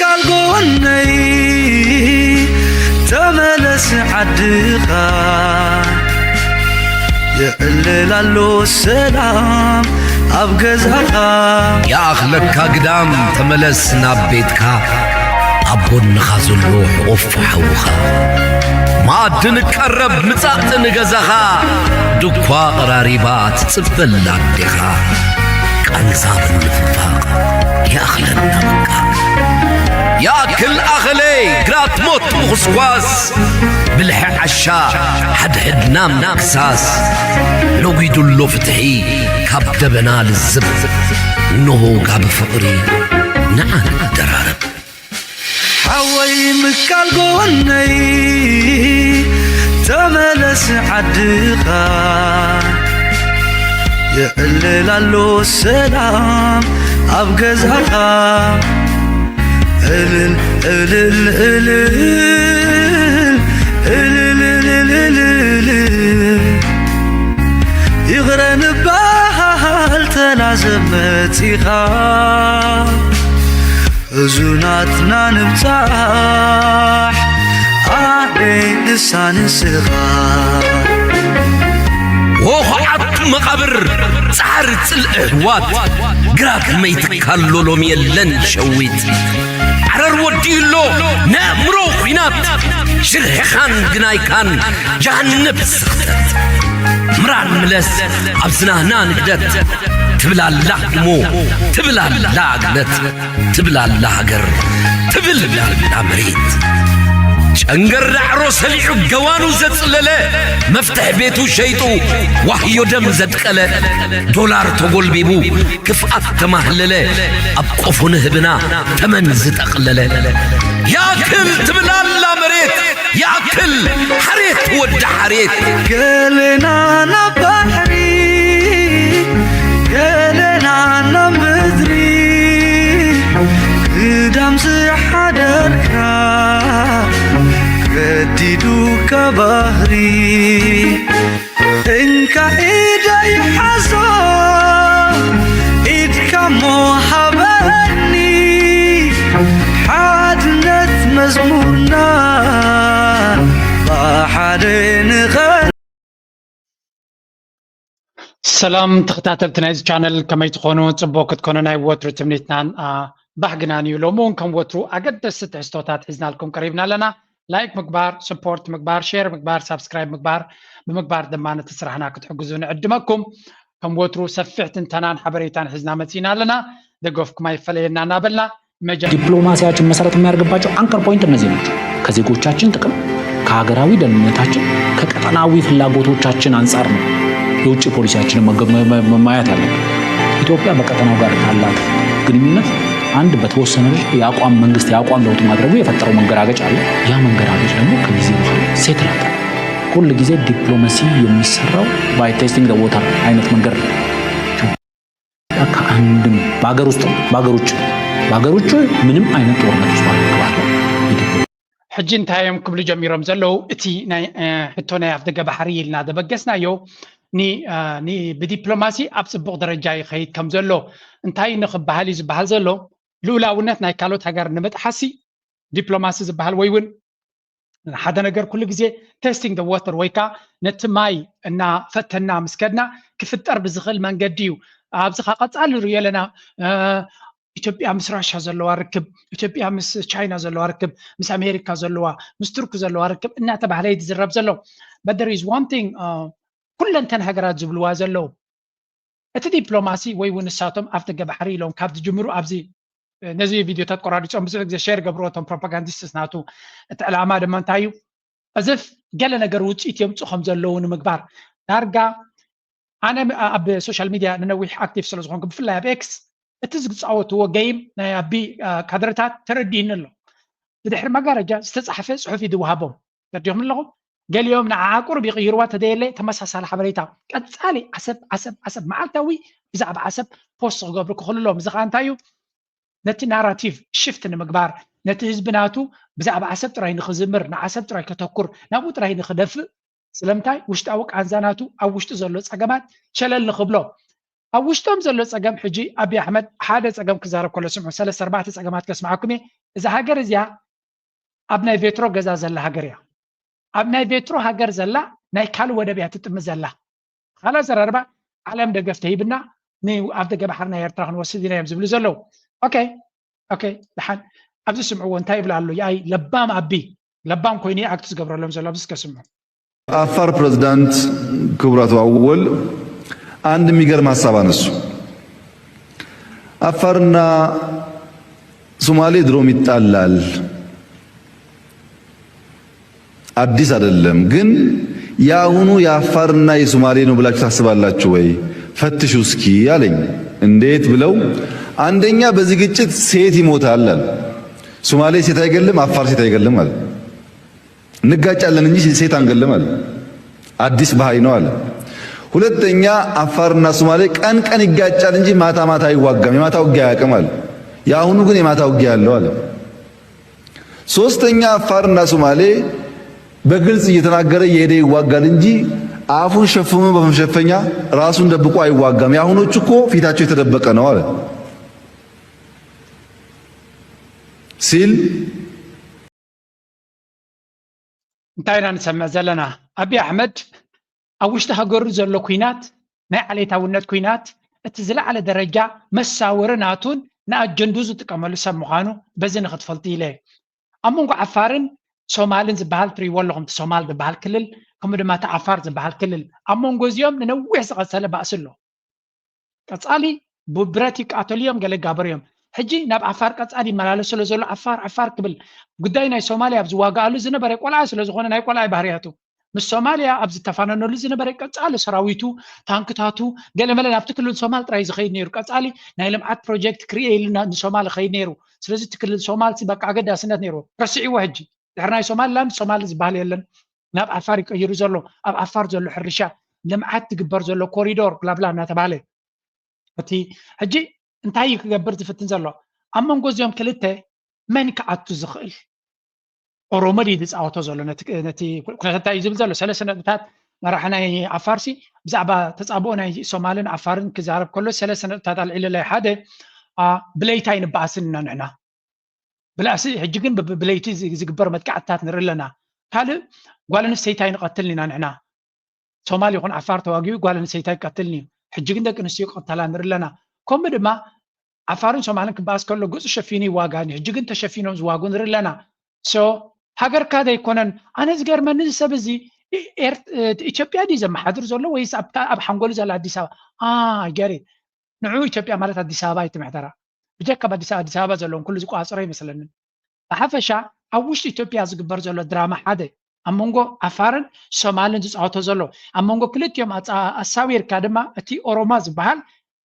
ቃል ጎነይ ተመለስ ዓድኻ፣ የዕልል ኣሎ ሰላም ኣብ ገዛኻ። ይኣኽለካ ግዳም ተመለስ ናብ ቤትካ፣ ኣብ ጎንኻ ዘሎ ሕቑፍ ሓውኻ። መኣዲ ንቀረብ ምጻእ ንገዛኻ፣ ድኳ ቀራሪባ ትጽበላ ኣዴኻ። ቃንዛ ምንፍፋቕ ይኣኽለና በቃ። ይኣክል ኣኸለ ግራት ሞት ምኹስኳስ፣ ብልሒ ዓሻ ሓድሕድና ምክሳስ። ነጒዱሎ ፍትሒ ካብ ደበና ልዝብ፣ እንሆ ጋቢ ፍቕሪ ንዓ ንደራረብ። ሓወይ ምካል ጎነይ ተመለስ ዓድኻ፣ የዕልል ኣሎ ሰላም ኣብ ገዛኻ። እልል እልል እልል እልል እልል እልል፣ ይቕረ ንበሃል ተላዘብ መጺኻ። እዙናትና ንብጻሕ ኣበይ ንሳ ንስኻ። ወኹዓት መቓብር ጻዕሪ ጽልኢ ኣሕዋት፣ ግራት መይትካሎ ሎሚ የለን ሸዊት። ዓረር ወዲኡሎ ነእምሮ ኲናት፣ ሽርሕኻን ግናይካን ጀሃነብ ስኽተት። ምራን ምለስ ኣብ ዝናህና ንግደት፣ ትብል ኣላ ህድሞ፣ ትብል ኣላ ግለት። ትብል ኣላ ሃገር፣ ትብል ኣላ መሬት። ጨንገር ዳዕሮ ሰሊዑ ገዋኑ ዘጽለለ፣ መፍትሕ ቤቱ ሸይጡ ዋህዮ ደም ዘድቀለ፣ ዶላር ተጎልቢቡ ክፍኣት ተማህለለ፣ ኣብ ቆፎ ንህብና ተመን ዝጠቕለለ። ያክል ትብል ኣላ መሬት፣ ያክል ሓሬት ወዲ ሓሬት። ገለና ናብ ባሕሪ፣ ገለና ናብ ምድሪ፣ ግዳም ዝሓደርካ ገዲዱካ ባህሪ። እንካ ኢደይ ሓዞ፣ ኢድካ እሞ ሃበኒ፣ ሓድነት መዝሙርና ብሓደ ንኸ- ሰላም ተኸታተልቲ ናይዚ ቻነል፣ ከመይ ትኾኑ? ጽቡቕ ክትኮኑ ናይ ወትሩ ትምኒትናን፣ አ፣ ባህግናን እዩ። ሎሚ እውን ከም ወትሩ ኣገደስቲ ትሕዝቶታት ሒዝናልኩም ቀሪብና ኣለና። ላይክ ምግባር፣ ስፖርት ምግባር፣ ሼር ምግባር፣ ሳብስክራይብ ምግባር፣ ብምግባር ድማ ነቲ ስራሕና ክትሕግዙ ንዕድመኩም። ከም ወትሩ ሰፊሕ ትንተናን ሓበሬታን ሒዝና መጺእና ኣለና። ደገፍኩም ኣይፈለየና እናበልና መጀ- ዲፕሎማሲያችን መሰረት የሚያደርግባቸው አንከር ፖይንት እነዚህ ናቸው። ከዜጎቻችን ጥቅም፣ ከሀገራዊ ደህንነታችን፣ ከቀጠናዊ ፍላጎቶቻችን አንጻር ነው የውጭ ፖሊሲያችንን መገ-፣ መ-፣ መ-፣ ማየት ያለብን። ኢትዮጵያ በቀጠናው ጋር ካላት ግንኙነት አንድ በተወሰነ ደረጃ የአቋም መንግስት የአቋም ለውጥ ማድረጉ የፈጠረው መንገራገጭ አለ። ያ መንገራገጭ ደግሞ ከጊዜ በኋላ ሴትል አለ። ሁል ጊዜ ዲፕሎማሲ የሚሰራው by testing the water አይነት መንገድ ነው። ከአንድም በሀገር ውስጥ በሀገር ውጭ በሀገር ውጭ ምንም አይነት ጦርነት ውስጥ ባለመግባት ነው። የዲፕሎ- ሕጂ እንታይ እዮም ክብሉ ጀሚሮም ዘለዉ? እቲ ናይ፣ እ፣ ሕቶ ናይ ኣፍ ደገ ባሕሪ ኢልና ዘበገስናዮ ኒ-፣ እ፣ ኒ-፣ ብዲፕሎማሲ ኣብ ጽቡቕ ደረጃ ይኸይድ ከም ዘሎ እንታይ ንኽበሃል እዩ ዝበሃል ዘሎ? ልኡላውነት ናይ ካልኦት ሃገር ንምጥሓሲ ዲፕሎማሲ ዝበሃል ወይ እውን ሓደ ነገር ኩሉ ግዜ ቴስቲንግ ደ ዋተር ወይ ከዓ ነቲ ማይ እናፈተና ምስ ከድና ክፍጠር ብዝኽእል መንገዲ እዩ። ኣብዚ ኸዓ ቀጻሊ ንሪኦ ኣለና፣ እ፣ ኢትዮጵያ ምስ ራሻ ዘለዋ ርክብ፣ ኢትዮጵያ ምስ ቻይና ዘለዋ ርክብ፣ ምስ ኣሜሪካ ዘለዋ፣ ምስ ቱርኪ ዘለዋ ርክብ እናተባህለ እዩ ዝዝረብ ዘሎ። But there is one thing, እ፣ ኩለንተን ሃገራት ዝብልዋ ዘለዉ፣ እቲ ዲፕሎማሲ ወይ እውን ንሳቶም ኣፍ ደገ ባሕሪ ኢሎም ካብ ዝጅምሩ ኣብዚ፣ እ፣ ነዚ ቪድዮታት ቆራሪጾም ብዙሕ ግዜ ሼር ገብርዎ እቶም ፕሮፓጋንዲስትስ ናቱ። እቲ ዕላማ ድማ እንታይ እዩ? እዝፍ ገለ ነገር ውጽኢት የምጽኡ ከም ዘለዉ ንምግባር። ዳርጋ ኣነ ም-፣ ኣብ ሶሻል ሚድያ ንነዊሕ ኣክቲቭ ስለ ዝኾንኩ፣ ብፍላይ ኣብ ኤክስ፣ እቲ ዝጻወትዎ ገይም ናይ ኣቢ፣ እ፣ ካድረታት ተረዲእኒ ኣሎ። ብድሕሪ መጋረጃ ዝተጻሕፈ ጽሑፍ እዩ ዝወሃቦም። ተረዲኹም ኣለኹም? ገሊኦም ንዓኣ ቁሩብ ይቕይርዋ፣ ተደየለ ተመሳሳሊ ሓበሬታ። ቀጻሊ ዓሰብ፣ ዓሰብ፣ ዓሰብ፣ መዓልታዊ ብዛዕባ ዓሰብ ፖስት ክገብሩ ክኽእሉ ኣለዎም። እዚ ኸኣ እንታይ እዩ? ነቲ ናራቲቭ ሽፍት ንምግባር፣ ነቲ ህዝቢ ናቱ ብዛዕባ ዓሰብ ጥራይ ንኽዝምር፣ ንዓሰብ ጥራይ ከተኩር፣ ናብኡ ጥራይ ንኽደፍእ፣ ስለምንታይ? ውሽጣዊ ቃንዛ ናቱ ኣብ ውሽጡ ዘሎ ጸገማት ሸለል ንኽብሎ። ኣብ ውሽጦም ዘሎ ጸገም፣ ሕጂ ኣቢ ኣሕመድ ሓደ ጸገም ክዛረብ ከሎ ስምዑ፣ ሰለስተ ኣርባዕተ ጸገማት ከስምዓኩም እየ። እዛ ሃገር እዚኣ ኣብ ናይ ቬትሮ ገዛ ዘላ ሃገር እያ። ኣብ ናይ ቬትሮ ሃገር ዘላ ናይ ካልእ ወደብ እያ ትጥምት ዘላ። ካልእ ኣዘራርባ ዓለም ደገፍ ተሂብና ን-፣ ኣብ ደገ ባሕሪ ናይ ኤርትራ ክንወስድ ኢና እዮም ዝብሉ ዘለዉ። ኦኬ፣ ኦኬ፣ ደሓን ኣብዚ ስምዕዎ እንታይ ይብል ኣሎ? ይኣይ ለባም ኣቢ፣ ለባም ኮይኑ ኣክት ዝገብረሎም ዘሎ ኣብዚ እስከ ስምዑ። አፋር ፕሬዝዳንት ክቡር አቶ አወል አንድ የሚገርም ሀሳብ አነሱ። አፋርና ሶማሌ ድሮም ይጣላል፣ አዲስ አይደለም። ግን የአሁኑ የአፋርና የሶማሌ ነው ብላችሁ ታስባላችሁ ወይ? ፈትሹ እስኪ አለኝ። እንዴት ብለው? አንደኛ በዚህ ግጭት ሴት ይሞታል አለ። ሶማሌ ሴት አይገልም፣ አፋር ሴት አይገልም አለ። እንጋጫለን እንጂ ሴት አንገልም አለ። አዲስ ባህሪ ነው አለ። ሁለተኛ አፋርና ሶማሌ ቀን ቀን ይጋጫል እንጂ ማታ ማታ አይዋጋም፣ የማታ ውጊያ አያውቅም አለ። የአሁኑ ግን የማታ ውጊያ አለው አለ። ሶስተኛ አፋርና ሶማሌ በግልጽ እየተናገረ እየሄደ ይዋጋል እንጂ አፉን ሸፍኖ በመሸፈኛ ራሱን ደብቆ አይዋጋም። የአሁኖቹ እኮ ፊታቸው የተደበቀ ነው አለ ሲል እንታይ ኢና ንሰምዕ ዘለና? ኣብይ ኣሕመድ ኣብ ውሽጢ ሃገሩ ዘሎ ኲናት፣ ናይ ዓሌታውነት ኲናት፣ እቲ ዝለዓለ ደረጃ መሳወሪ ናቱን ንኣጀንድኡ ዝጥቀመሉ ሰብ ምዃኑ በዚ ንኽትፈልጡ ኢለ እየ። ኣብ መንጎ ዓፋርን ሶማልን ዝበሃል ትርእይዎ ኣለኹም፣ እቲ ሶማል ዝበሃል ክልል፣ ከምኡ ድማ እቲ ዓፋር ዝበሃል ክልል፣ ኣብ መንጎ እዚኦም ንነዊሕ ዝቐጸለ ባእሲ ኣሎ። ቀጻሊ ብብረት ይቃተሉ እዮም፣ ገለ ይጋበሩ እዮም። ሕጂ ናብ ዓፋር ቀጻሊ ይመላለስ ስለ ዘሎ ዓፋር ዓፋር ክብል ጉዳይ ናይ ሶማልያ ኣብ ዝዋጋኣሉ ዝነበረ ቆልዓ ስለ ዝኾነ ናይ ቆልዓ ባህርያቱ ምስ ሶማልያ ኣብ ዝተፋነነሉ ዝነበረ ቀጻሊ ሰራዊቱ ታንክታቱ ገለመለ ናብቲ ክልል ሶማል ጥራይ ዝኸይድ ነይሩ። ቀጻሊ ናይ ልምዓት ፕሮጀክት ክርኤ ኢሉ ና- ንሶማል ይኸይድ ነይሩ። ስለዚ እቲ ክልል ሶማል ሲ በቃ ኣገዳስነት ነይሩ። ረስዕዎ ሕጂ ድሕሪ ናይ ሶማልላንድ ሶማል ዝበሃል የለን። ናብ ዓፋር ይቀይሩ ዘሎ ኣብ ዓፋር ዘሎ ሕርሻ ልምዓት ትግበር ዘሎ ኮሪዶር ብላብላ እናተባሃለ እቲ ሕጂ እንታይ እዩ ክገብር ዝፍትን ዘሎ ኣብ መንጎ እዚኦም ክልተ መን ክኣቱ ዝኽእል ኦሮሞ ድዩ ዝፃወቶ ዘሎ ነቲ ኩነታት እንታይ እዩ ዝብል ዘሎ ሰለስተ ነጥብታት መራሒ ናይ ዓፋርሲ ብዛዕባ ተፃብኦ ናይ ሶማልን ዓፋርን ክዛረብ ከሎ ሰለስተ ነጥብታት ኣልዒለላይ ሓደ ብለይቲ ኣይንበኣስን ኢና ንሕና ብላእሲ ሕጂ ግን ብለይቲ ዝግበር መጥቃዕትታት ንርኢ ኣለና ካልእ ጓል ኣንስተይቲ ኣይንቐትልን ኢና ንሕና ሶማል ይኹን ዓፋር ተዋጊኡ ጓል ኣንስተይቲ ኣይቀትልን እዩ ሕጂ ግን ደቂ ኣንስትዮ ይቐተላ ንርኢ ኣለና ከምኡ ድማ ዓፋርን ሶማልን ክበኣስ ከሎ ገፁ ሸፊኑ ይዋጋን እዩ ሕጂ ግን ተሸፊኖም ዝዋጉ ንርኢ ኣለና ሶ ሃገርካ ዘይኮነን ኣነ ዝገርመኒ እዚ ሰብ እዚ ኢትዮጵያ ድዩ ዘመሓድር ዘሎ ወይስ ኣብ ሓንጎሉ ዘላ ኣዲስ ኣበባ ገሪ ንዑ ኢትዮጵያ ማለት ኣዲስ ኣበባ ኣይትምሕደራ ብጀካ ኣብ ኣዲስ ኣበባ ዘለውን ኩሉ ዝቋፀሮ ኣይመስለንን ብሓፈሻ ኣብ ውሽጢ ኢትዮጵያ ዝግበር ዘሎ ድራማ ሓደ ኣብ መንጎ ዓፋርን ሶማልን ዝፃወቶ ዘሎ ኣብ መንጎ ክልቲኦም ኣሳዊርካ ድማ እቲ ኦሮማ ዝበሃል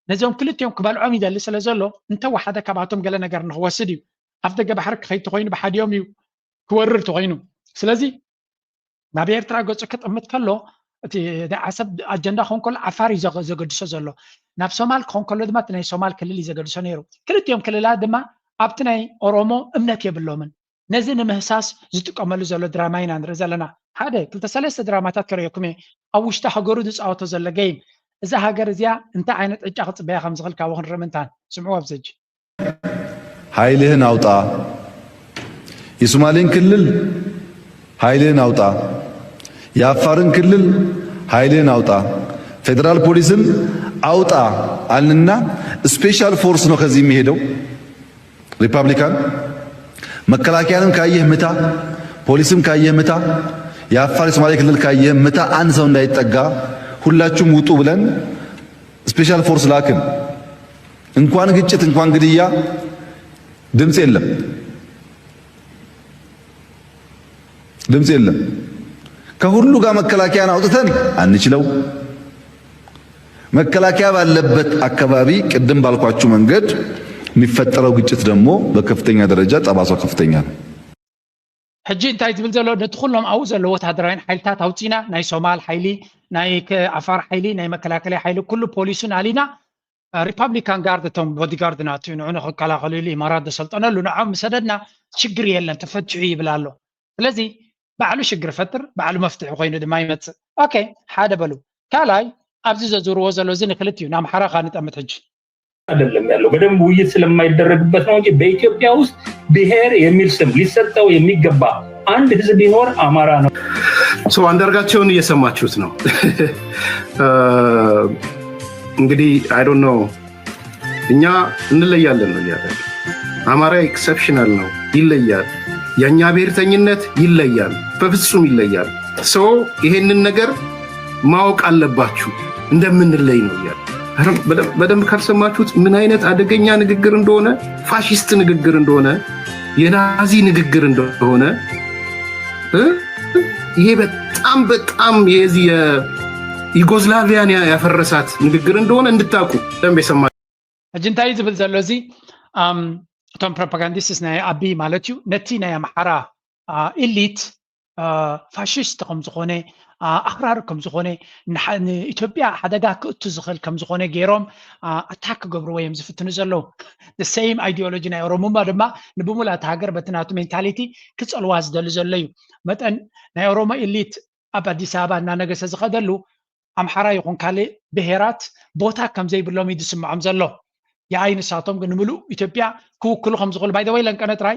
ነዚኦም ክልቲኦም ክበልዖም ይደሊ ስለ ዘሎ እንተወሓደ ካብኣቶም ገለ ነገር ንክወስድ እዩ ኣፍ ደገ ባሕሪ ክኸይድ ተኮይኑ ብሓዲኦም እዩ ክወርር ተኮይኑ ስለዚ ናብ ኤርትራ ገፁ ክጥምት ከሎ እቲ ናይ ዓሰብ ኣጀንዳ ክኾን ከሎ ዓፋር እዩ ዘገድሶ ዘሎ ናብ ሶማል ክኾን ከሎ ድማ ናይ ሶማል ክልል እዩ ዘገድሶ ነይሩ ክልቲኦም ክልላት ድማ ኣብቲ ናይ ኦሮሞ እምነት የብሎምን ነዚ ንምህሳስ ዝጥቀመሉ ዘሎ ድራማ ኢና ንርኢ ዘለና ሓደ ክልተ ሰለስተ ድራማታት ከርእየኩም እየ ኣብ ውሽጢ ሃገሩ ዝፃወቶ ዘሎ ገይም እዛ ሃገር እዚኣ እንታይ ዓይነት ዕጫ ክፅበያ ከም ዝኽእል ካብኡ ክንርኢ ምንታን ስምዑ ኣብዚ ሕጂ ኃይልህን አውጣ። የሶማሌን ክልል ኃይልህን አውጣ። የአፋርን ክልል ኃይልህን አውጣ። ፌዴራል ፖሊስን አውጣ አልንና ስፔሻል ፎርስ ነው ከዚህ የሚሄደው። ሪፐብሊካን መከላከያንም ካየህ ምታ፣ ፖሊስም ካየህ ምታ፣ የአፋር የሶማሌ ክልል ካየህ ምታ፣ አንድ ሰው እንዳይጠጋ ሁላችሁም ውጡ ብለን ስፔሻል ፎርስ ላክን። እንኳን ግጭት እንኳን ግድያ ድምፅ የለም፣ ድምፅ የለም። ከሁሉ ጋር መከላከያን አውጥተን አንችለው። መከላከያ ባለበት አካባቢ ቅድም ባልኳችሁ መንገድ የሚፈጠረው ግጭት ደግሞ በከፍተኛ ደረጃ ጠባሳው ከፍተኛ ነው። ሕጂ እንታይ ዝብል ዘሎ ነቲ ኩሎም ኣብኡ ዘሎ ወታደራዊን ሓይልታት ኣውፂና ናይ ሶማል ሓይሊ ናይ ዓፋር ሓይሊ ናይ መከላከሊ ሓይሊ ኩሉ ፖሊሱን ኣሊና ሪፓብሊካን ጋርድ እቶም ቦዲጋርድ ናቱ ንዑ ንክከላኸሉ ኢሉ ኢማራት ዘሰልጠነሉ ንዖም ምሰደድና ሽግር የለን ተፈትሑ ይብል ኣሎ ስለዚ ባዕሉ ሽግር ፈጥር ባዕሉ መፍትሒ ኮይኑ ድማ ይመፅእ ኦኬ ሓደ በሉ ካልኣይ ኣብዚ ዘዝርዎ ዘሎ እዚ ንክልት እዩ ንኣምሓራ ካ ንጠምት ሕጂ አይደለም ያለው በደንብ ውይይት ስለማይደረግበት ነው እንጂ በኢትዮጵያ ውስጥ ብሔር የሚል ስም ሊሰጠው የሚገባ አንድ ህዝብ ቢኖር አማራ ነው። So አንዳርጋቸውን እየሰማችሁት ነው። እንግዲህ I don't know እኛ እንለያለን ነው እያለ አማራ exceptional ነው፣ ይለያል። የእኛ ብሔርተኝነት ይለያል፣ በፍጹም ይለያል። So ይሄንን ነገር ማወቅ አለባችሁ እንደምንለይ ነው እያለ። በደንብ ካልሰማችሁት ምን አይነት አደገኛ ንግግር እንደሆነ፣ ፋሽስት ንግግር እንደሆነ፣ የናዚ ንግግር እንደሆነ፣ ይሄ በጣም በጣም የዚህ የዩጎዝላቪያን ያፈረሳት ንግግር እንደሆነ እንድታውቁ በደንብ የሰማ ሕጂ እንታይ እዩ ዝብል ዘሎ እዚ? እቶም ፕሮፓጋንዲስትስ ናይ ኣቢ ማለት እዩ፣ ነቲ ናይ ኣምሓራ ኢሊት ፋሽስት ከም ዝኾነ፣ ኣኽራሪ ከም ዝኾነ፣ ንኢትዮጵያ ሓደጋ ክእቱ ዝኽእል ከም ዝኾነ ገይሮም ኣታክ ክገብርዎ እዮም ዝፍትኑ ዘለዉ። ሰይም ኣይዲዮሎጂ ናይ ኦሮሙማ ድማ ንብሙላ እቲ ሃገር በቲ ናቱ ሜንታሊቲ ክፀልዋ ዝደሊ ዘሎ እዩ። መጠን ናይ ኦሮሞ ኢሊት ኣብ ኣዲስ ኣበባ እናነገሰ ዝኸደሉ ኣምሓራ ይኹን ካልእ ብሄራት ቦታ ከም ዘይብሎም እዩ ዝስምዖም ዘሎ። የኣይ ንሳቶም ግን ንምሉእ ኢትዮጵያ ክውክሉ ከም ዝኽእሉ ባይደወይ ለንቀነ ጥራይ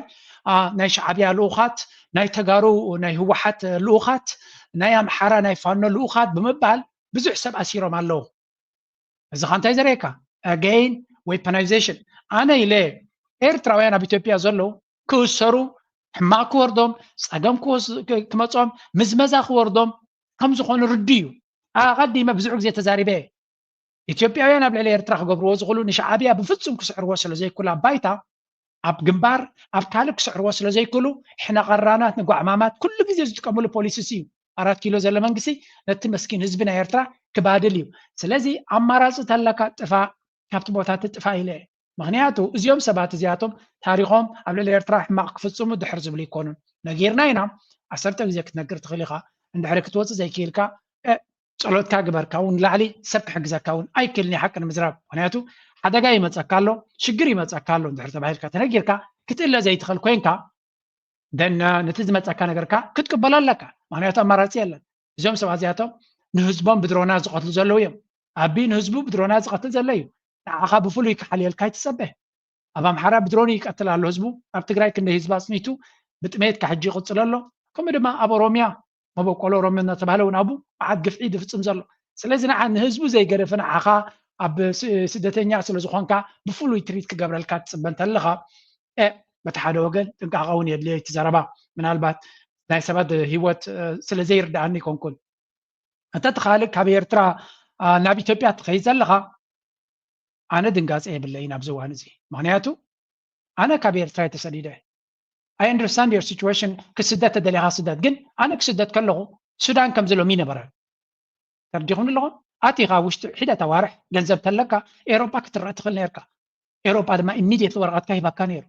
ናይ ሻዕብያ ልኡኻት፣ ናይ ተጋሩ ናይ ህወሓት ልኡኻት፣ ናይ ኣምሓራ ናይ ፋኖ ልኡኻት ብምባል ብዙሕ ሰብ ኣሲሮም ኣለዉ። እዚ ኻ እንታይ ዘርእየካ? Again weaponization። ኣነ ኢለ ኤርትራውያን ኣብ ኢትዮጵያ ዘለዉ ክእሰሩ፣ ሕማቕ ክወርዶም፣ ፀገም ክመፆም፣ ምዝመዛ ክወርዶም ከም ዝኾኑ ርዱ እዩ። ኣቐዲመ ብዙሕ ግዜ ተዛሪበ። ኢትዮጵያውያን ኣብ ልዕሊ ኤርትራ ክገብርዎ ዝኽእሉ ንሻዕብያ ብፍጹም ክስዕርዎ ስለ ዘይክእሉ ኣብ ባይታ ኣብ ግንባር ኣብ ካልእ ክስዕርዎ ስለ ዘይክእሉ ሕነ ቀራናት ንጓዕማማት ኩሉ ግዜ ዝጥቀምሉ ፖሊሲ እዩ። ኣራት ኪሎ ዘሎ መንግስቲ ነቲ መስኪን ህዝቢ ናይ ኤርትራ ክባድል እዩ። ስለዚ ኣማራፂ ተለካ ጥፋእ፣ ካብቲ ቦታ ትጥፋእ ኢለ እየ። ምክንያቱ እዚኦም ሰባት እዚኣቶም ታሪኾም ኣብ ልዕሊ ኤርትራ ሕማቕ ክፍፅሙ ድሕር ዝብሉ ይኮኑን። ነጊርና ኢና፣ ዓሰርተ ግዜ ክትነግር ትኽእል ኢኻ። እንድሕሪ ክትወፅእ ዘይክኢልካ ጸሎትካ ግበር፣ ካብኡ ንላዕሊ ሰብ ክሕግዘካ እውን ኣይክእልን እዩ። ሓቂ ንምዝራብ ምክንያቱ ሓደጋ ይመፀካ ኣሎ፣ ሽግር ይመፀካ ኣሎ እንድሕር ተባሂልካ ተነጊርካ ክትእለ ዘይትኽእል ኮይንካ ደን ነቲ ዝመፀካ ነገርካ ክትቅበሎ ኣለካ። ምክንያቱ ኣማራፂ የለን። እዚኦም ሰባት እዚኣቶም ንህዝቦም ብድሮና ዝቐትሉ ዘለዉ እዮም። ኣቢ ንህዝቡ ብድሮና ዝቐትል ዘሎ እዩ። ንዓኻ ብፍሉይ ክሓልየልካ ኣይትፀበ። ኣብ ኣምሓራ ብድሮን ይቀትል ኣሎ ህዝቡ፣ ኣብ ትግራይ ክንደይ ህዝቢ ኣፅኒቱ ብጥሜት ካብ ሕጂ ይቕፅል ኣሎ። ከምኡ ድማ ኣብ ኦሮሚያ መበቆሎ ኦሮሞ እናተባህለ እውን ኣብኡ መዓት ግፍዒ ዝፍፅም ዘሎ። ስለዚ ንዓ ንህዝቡ ዘይገደፈ ንዓኻ ኣብ ስደተኛ ስለ ዝኾንካ ብፍሉይ ትሪት ክገብረልካ ትፅበ እንተለኻ በቲ ሓደ ወገን ጥንቃቐ እውን የድልዮ እቲ ዘረባ። ምናልባት ናይ ሰባት ህይወት ስለ ዘይርድኣኒ ይኮንኩን። እንተ እቲ ካልእ ካብ ኤርትራ ናብ ኢትዮጵያ ትኸይድ ዘለኻ ኣነ ድንጋፀ የብለይን ኣብዚ እዋን እዚ። ምክንያቱ ኣነ ካብ ኤርትራ የተሰዲደ። I understand your situation። ክስደት ተደሊኻ ስደት፣ ግን ኣነ ክስደት ከለኹ ሱዳን ከምዚ ሎሚ ነበረ። ተርዲኹም ኣለኹም? ኣቲኻ ውሽጢ ሒደት ኣዋርሕ ገንዘብ ተለካ ኤሮጳ ክትረእ ትኽእል ነርካ። ኤሮጳ ድማ ኢሚድየትሊ ወረቐትካ ሂባካ ነይሩ።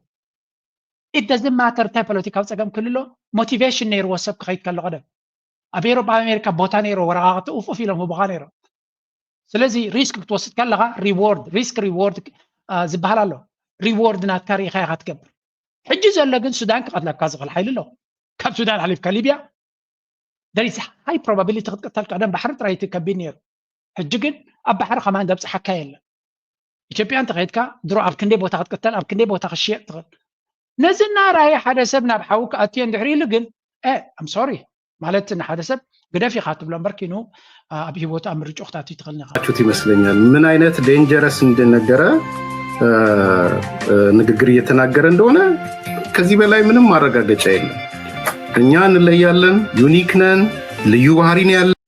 It doesn't matter እንታይ ፖለቲካዊ ፀገም ክልሎ፣ ሞቲቬሽን ነይርዎ ሰብ ክኸይድ ከሎ ቀደም። ኣብ ኤሮጳ ኣብ ኣሜሪካ ቦታ ነይሮ፣ ወረቓቕቲ ኡፍ ኡፍ ኢሎም ህቡኻ ነይሮም። ስለዚ ሪስክ ክትወስድ ከለኻ ሪዎርድ፣ ሪስክ ሪዎርድ ዝበሃል ኣሎ። ሪዎርድ ናትካ ርኢኻ ኢኻ ትገብር። ሕጂ ዘሎ ግን ሱዳን ክቐትለካ ዝኽእል ሓይሊ ኣሎ። ካብ ሱዳን ሓሊፍካ ሊብያ there is high probability ክትቅተል ቀደም ባሕሪ ጥራይ እቲ ከቢድ ነይሩ። ሕጂ ግን ኣብ ባሕሪ ከማን ዘብፅሓካ የለን። ኢትዮጵያ እንተኸይድካ ድሮ ኣብ ክንደይ ቦታ ክትቅተል ኣብ ክንደይ ቦታ ክሽየጥ ትኽእል። ነዚ እናረኣየ ሓደ ሰብ ናብ ሓዊ ክኣትዮ እንድሕር ኢሉ ግን I'm sorry ማለት ንሓደ ሰብ ግደፍ ኢኻ ትብሎ እምበር ኪኑ ኣብ ህይወቱ ኣብ ምርጫ ክታቱ ትኽእል ኢኻ። ት ይመስለኛል ምን አይነት ዴንጀረስ እንደነገረ ንግግር እየተናገረ እንደሆነ ከዚህ በላይ ምንም ማረጋገጫ የለም። እኛ እንለያለን፣ ዩኒክ ነን፣ ልዩ ባህሪ ነው ያለን።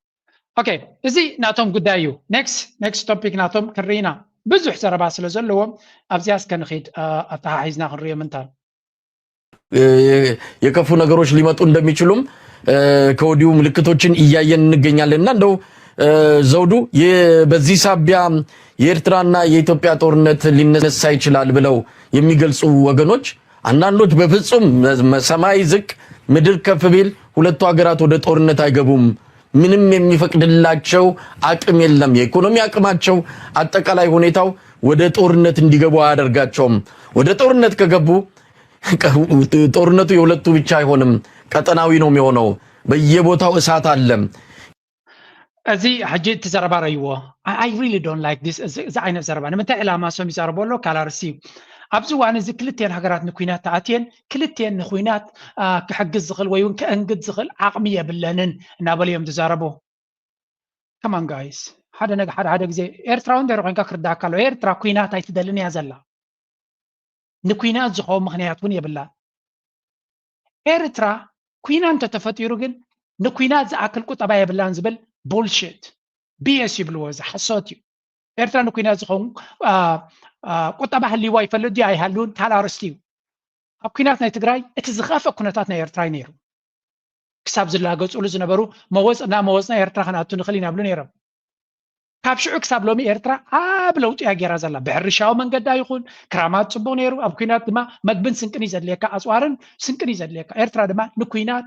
ኦኬ፣ እዚ ናቶም ጉዳይ እዩ። ኔክስት ኔክስት ቶፒክ ናቶም ክርኢና ብዙሕ ዘረባ ስለ ዘለዎም ኣብዚኣ እስከ ንኺድ ኣተሓሒዝና ክንሪኦ ምንታን የከፉ ነገሮች ሊመጡ እንደሚችሉም ከወዲሁ ምልክቶችን እያየን እንገኛለን። እና እንደው ዘውዱ በዚህ ሳቢያ የኤርትራና የኢትዮጵያ ጦርነት ሊነሳ ይችላል ብለው የሚገልጹ ወገኖች አንዳንዶች በፍጹም ሰማይ ዝቅ ምድር ከፍ ቢል ሁለቱ ሀገራት ወደ ጦርነት አይገቡም፣ ምንም የሚፈቅድላቸው አቅም የለም፣ የኢኮኖሚ አቅማቸው፣ አጠቃላይ ሁኔታው ወደ ጦርነት እንዲገቡ አያደርጋቸውም። ወደ ጦርነት ከገቡ ጦርነቱ የሁለቱ ብቻ አይሆንም፣ ቀጠናዊ ነው የሚሆነው። በየቦታው እሳት አለ። እዚ ሕጂ እቲ ዘረባ ረይዎ። I really don't like this። እዚ ዓይነት ዘረባ ንምንታይ ዕላማ ሰም ይዛረቦ ኣሎ ካላርሲ ኣብዚ እዋን እዚ ክልተን ሃገራት ንኩናት ተኣትየን፣ ክልተን ንኩናት ክሕግዝ ዝኽእል ወይ እውን ከእንግድ ዝኽእል ዓቕሚ የብለንን እናበሉ እዮም ዝዛረቡ። ከማን ጋይስ፣ ሓደ ነገ ሓደ ሓደ ግዜ ኤርትራዊ እንድሕር ኮይንካ ክርዳእካ ኣለዎ። ኤርትራ ኩናት ኣይትደልን እያ ዘላ። ንኩናት ዝኸውን ምኽንያት እውን የብላን። ኤርትራ ኩናት እንተተፈጢሩ ግን ንኩናት ዝኣክል ቁጠባ የብላን ዝብል ቡልሽት፣ ቢኤስ ይብልዎ፣ እዚ ሓሶት እዩ። ኤርትራ ንኩናት ዝኸውን ቁጠባ ህልይዋ ይፈልጥ ድዩ ኣይሃልውን ካልእ ኣርእስቲ እዩ። ኣብ ኩናት ናይ ትግራይ እቲ ዝኸፍአ ኩነታት ናይ ኤርትራ እዩ ነይሩ። ክሳብ ዝላገፅሉ ዝነበሩ መወፅና መወፅና ኤርትራ ክንኣቱ ንኽእል ኢና ይብሉ ነይሮም። ካብ ሽዑ ክሳብ ሎሚ ኤርትራ ኣብ ለውጢ እያ ገይራ ዘላ። ብሕርሻዊ መንገዳ ይኹን ክራማት ፅቡቕ ነይሩ። ኣብ ኩናት ድማ መግብን ስንቅን እዩ ዘድልየካ፣ ኣፅዋርን ስንቅን እዩ ዘድልየካ። ኤርትራ ድማ ንኩናት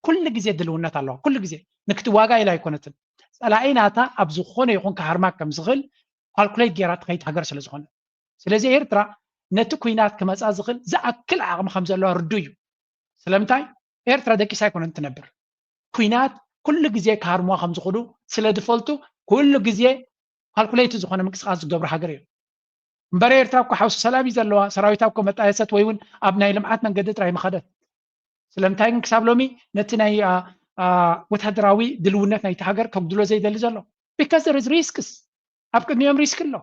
ኩሉ ግዜ ድልውነት ኣለዋ። ኩሉ ግዜ ንክትዋጋ ኢላ ኣይኮነትን። ፀላኢ ናታ ኣብ ዝኾነ ይኹን ክሃርማ ከም ዝኽእል ካልኩሌት ገይራ ትኸይድ ሃገር ስለ ዝኾነ፣ ስለዚ ኤርትራ ነቲ ኩናት ክመፃ ዝኽእል ዝኣክል ዓቕሚ ከም ዘለዋ ርዱ እዩ። ስለምንታይ? ኤርትራ ደቂሳ ኣይኮነን ትነብር። ኩናት ኩሉ ግዜ ክሃርምዋ ከም ዝኽእሉ ስለ ዝፈልጡ ኩሉ ግዜ ካልኩሌት ዝኾነ ምንቅስቃስ ዝገብሩ ሃገር እዮም። እምበር ኤርትራ እኮ ሓውሲ ሰላም እዩ ዘለዋ። ሰራዊታ እኮ መጣየሰት ወይ እውን ኣብ ናይ ልምዓት መንገዲ ጥራይ ምኸደት። ስለምንታይ ግን ክሳብ ሎሚ ነቲ ናይ ወታደራዊ ድልውነት ናይቲ ሃገር ከጉድሎ ዘይደሊ ዘሎ? Because there is risks። ኣብ ቅድሚኦም ሪስክ ኣሎ።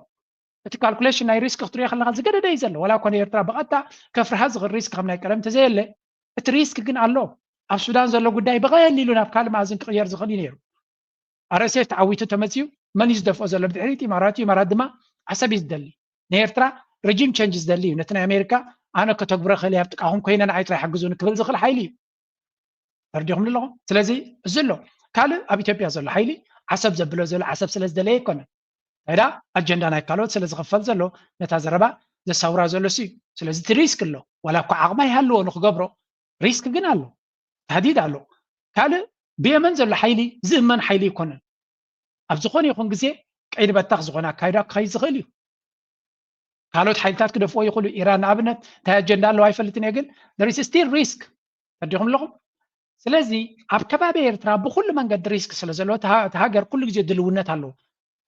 እቲ ካልኩሌሽን ናይ ሪስክ ክትሪኦ ከለካ ዝገደደ እዩ ዘሎ። ዋላ እኳ ንኤርትራ ብቐጥታ ከፍርሃ ዝኽእል ሪስክ ከም ናይ ቀደም ተዘየለ፣ እቲ ሪስክ ግን ኣሎ። ኣብ ሱዳን ዘሎ ጉዳይ ብቐሊሉ ናብ ካልእ መኣዝን ክቕየር ዝኽእል እዩ ነይሩ። ኣርኤስኤፍ ተዓዊቱ ተመፅዩ መን እዩ ዝደፍኦ ዘሎ? ብድሕሪት ኢማራት እዩ። ኢማራት ድማ ዓሰብ እዩ ዝደሊ። ንኤርትራ ሪጂም ቸንጅ ዝደሊ እዩ። ነቲ ናይ ኣሜሪካ ኣነ ከተግብሮ ክእል ኣብ ጥቃኹም ኮይነ ንዓይ ጥራይ ሓግዙኒ ክብል ዝኽእል ሓይሊ እዩ። ተረዲኹም ኣለኹም? ስለዚ እዚ ኣሎ። ካልእ ኣብ ኢትዮጵያ ዘሎ ሓይሊ ዓሰብ ዘብሎ ዘሎ ዓሰብ ስለ ዝደለየ ኣይኮነን። እንታይ ደኣ ኣጀንዳ ናይ ካልኦት ስለ ዝኽፈል ዘሎ ነታ ዘረባ ዘሳውራ ዘሎ እሱ እዩ። ስለዚ እቲ ሪስክ ኣሎ። ዋላ እኳ ዓቕሚ ኣይሃልዎ ንክገብሮ ሪስክ ግን ኣሎ። ታህዲድ ኣሎ። ካልእ ብየመን ዘሎ ሓይሊ ዝእመን ሓይሊ ኣይኮነን። ኣብ ዝኾነ ይኹን ግዜ ቀይዲ በታኽ ዝኾነ ኣካይዳ ክኸይድ ዝኽእል እዩ። ካልኦት ሓይልታት ክደፍኦ ይኽእሉ። ኢራን ንኣብነት እንታይ ኣጀንዳ ኣለዋ ኣይፈልጥን እየ፣ ግን there is still risk። ተረዲኹም ኣለኹም? ስለዚ ኣብ ከባቢ ኤርትራ ብኩሉ መንገዲ ሪስክ ስለ ዘሎ እቲ ሃ- እቲ ሃገር ኩሉ ግዜ ድልውነት ኣለዎ።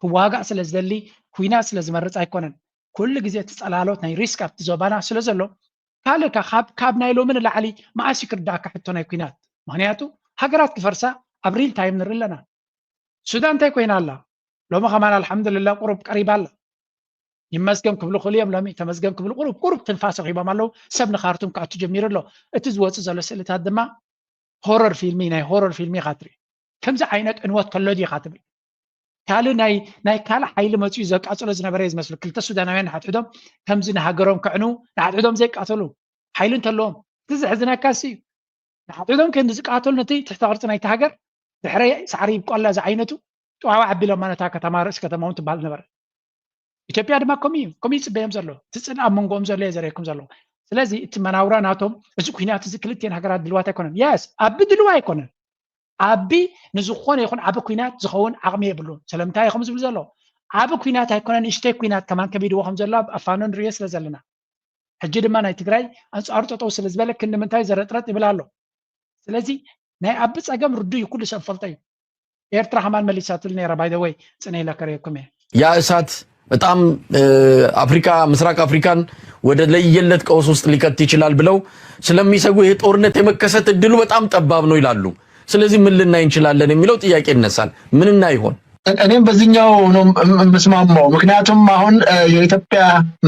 ክዋጋእ ስለ ዝደሊ ኩናት ስለ ዝመርጽ ኣይኮነን። ኩሉ ግዜ እቲ ጸላሎት ናይ ሪስክ ኣብቲ ዞባና ስለ ዘሎ ካልእ ካብ ካብ ናይ ሎሚ ንላዕሊ መኣስ እዩ ክርዳእካ ሕቶ ናይ ኩናት? ምኽንያቱ ሃገራት ክፈርሳ ኣብ ሪል ታይም ንርኢ ኣለና። ሱዳን እንታይ ኮይና ኣላ? ሎሚ ከማን ኣልሓምዱልላ ቁሩብ ቀሪባ ኣላ። ይመስገን ክብሉ ክእሉ እዮም። ሎሚ ተመስገን ክብሉ ቁሩብ ቁሩብ ትንፋስ ረኺቦም ኣለዉ። ሰብ ንካርቱም ክኣቱ ጀሚሩ ኣሎ። እቲ ዝወፅእ ዘሎ ስእልታት ድማ ሆረር ፊልሚ፣ ናይ ሆረር ፊልሚ ኢኻ ትርኢ። ከምዚ ዓይነት ዕንወት ከሎ ድዩ ኢኻ ትብል? ካልእ ናይ ናይ ካልእ ሓይሊ መፂኡ ዘቃፅሎ ዝነበረ እዩ ዝመስሉ። ክልተ ሱዳናውያን ንሓድሕዶም ከምዚ ንሃገሮም ከዕንዉ ንሓድሕዶም ዘይቃተሉ ሓይሊ እንተለዎም። እቲ ዘሕዝነካ እሱ እዩ። ንሓድሕዶም ክንዲ ዝቃተሉ ነቲ ትሕተ ቅርፂ ናይቲ ሃገር ድሕረ ሳዕሪ ይብቆላ ዝዓይነቱ ጥዋዋ ኣቢሎማ ነታ ከተማ ርእሲ ከተማውን ትበሃል ነበረ። ኢትዮጵያ ድማ ከምኡ እዩ ከምኡ ይፅበዮም ዘሎ። እቲ ፅልኢ ኣብ መንጎኦም ዘሎ እየ ዘርእየኩም ዘሎ። ስለዚ እቲ መናውራ ናቶም እዚ ኩናት እዚ ክልቲኤን ሃገራት ድልዋት ኣይኮነን። የስ ኣቢ ድልዋ ኣይኮነን። ኣቢ ንዝኾነ ይኹን ዓቢ ኩናት ዝኸውን ዓቕሚ የብሉን። ስለምንታይ እዮም ዝብሉ ዘሎ? ዓቢ ኩናት ኣይኮነ ንእሽተይ ኩናት ከማን ከቢድዎ ከም ዘሎ ኣብ ኣፋኖ ንርእዮ ስለ ዘለና። ሕጂ ድማ ናይ ትግራይ ኣንጻሩ ጠጠው ስለ ዝበለ ክንዲ ምንታይ ዘረጥረጥ ይብል ኣሎ። ስለዚ ናይ ኣቢ ጸገም ርዱእ እዩ፣ ኩሉ ሰብ ፈልጦ እዩ። ኤርትራ ከማን መሊሳትሉ ነይራ። By the way ጽነ ኢለ ከርእየኩም እየ። ያ እሳት በጣም አፍሪካ ምስራቅ አፍሪካን ወደ ለየለት ቀውስ ውስጥ ሊከት ይችላል ብለው ስለሚሰጉ ይህ ጦርነት የመከሰት እድሉ በጣም ጠባብ ነው ይላሉ። ስለዚህ ምን ልናይ እንችላለን የሚለው ጥያቄ ይነሳል። ምን እናይ ይሆን? እኔም በዚህኛው ነው የምስማማው። ምክንያቱም አሁን የኢትዮጵያ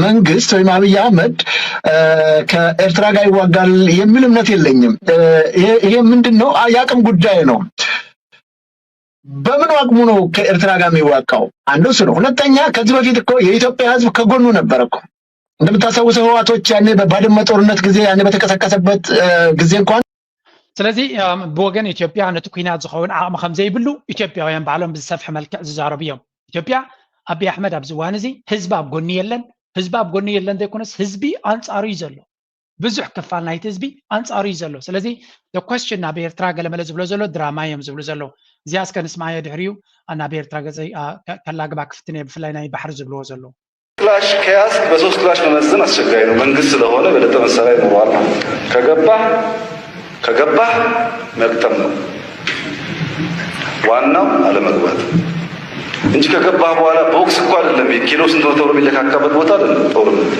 መንግስት ወይም አብይ አህመድ ከኤርትራ ጋር ይዋጋል የሚል እምነት የለኝም። ይሄ ምንድን ነው? የአቅም ጉዳይ ነው። በምን አቅሙ ነው ከኤርትራ ጋር የሚዋጋው? አንዱ እሱ ነው። ሁለተኛ ከዚህ በፊት እኮ የኢትዮጵያ ህዝብ ከጎኑ ነበር እኮ። እንደምታስታውሰው ህወሓቶች ያኔ በባድመ ጦርነት ጊዜ ያኔ በተቀሰቀሰበት ጊዜ እንኳን ስለዚ ብወገን ኢትዮጵያ ነቲ ኩናት ዝኸውን ዓቕሚ ከም ዘይብሉ ኢትዮጵያውያን ባዕሎም ብዝሰፍሐ መልክዕ ዝዛረቡ እዮም። ኢትዮጵያ ኣቢ ኣሕመድ ኣብዚ እዋን እዚ ህዝቢ ኣብ ጎኒ የለን፣ ህዝቢ ኣብ ጎኒ የለን ዘይኮነስ ህዝቢ ኣንፃሩ እዩ ዘሎ። ብዙሕ ክፋል ናይቲ ህዝቢ ኣንፃሩ እዩ ዘሎ። ስለዚ question ናብ ኤርትራ ገለመለ ዝብሎ ዘሎ ድራማ እዮም ዝብሉ ዘለዉ። እዚኣ እስከ ንስማዮ ድሕሪኡ ናብ ኤርትራ ገፀይ ከላግባ ክፍትን እየ ብፍላይ ናይ ባሕሪ ዝብልዎ ዘለዉ። ክላሽ ከያዝክ በሶስት ክላሽ መመዘን አስቸጋሪ ነው። መንግስት ስለሆነ የበለጠ መሳሪያ ይኖረዋል ማለት ነው። ከገባህ ከገባህ መግጠም ነው ዋናው አለመግባት እንጂ ከገባህ በኋላ ቦክስ እኮ አይደለም ኪሎ ስንት ነው ተብሎ የሚለካካበት ቦታ አይደለም ጦርነት።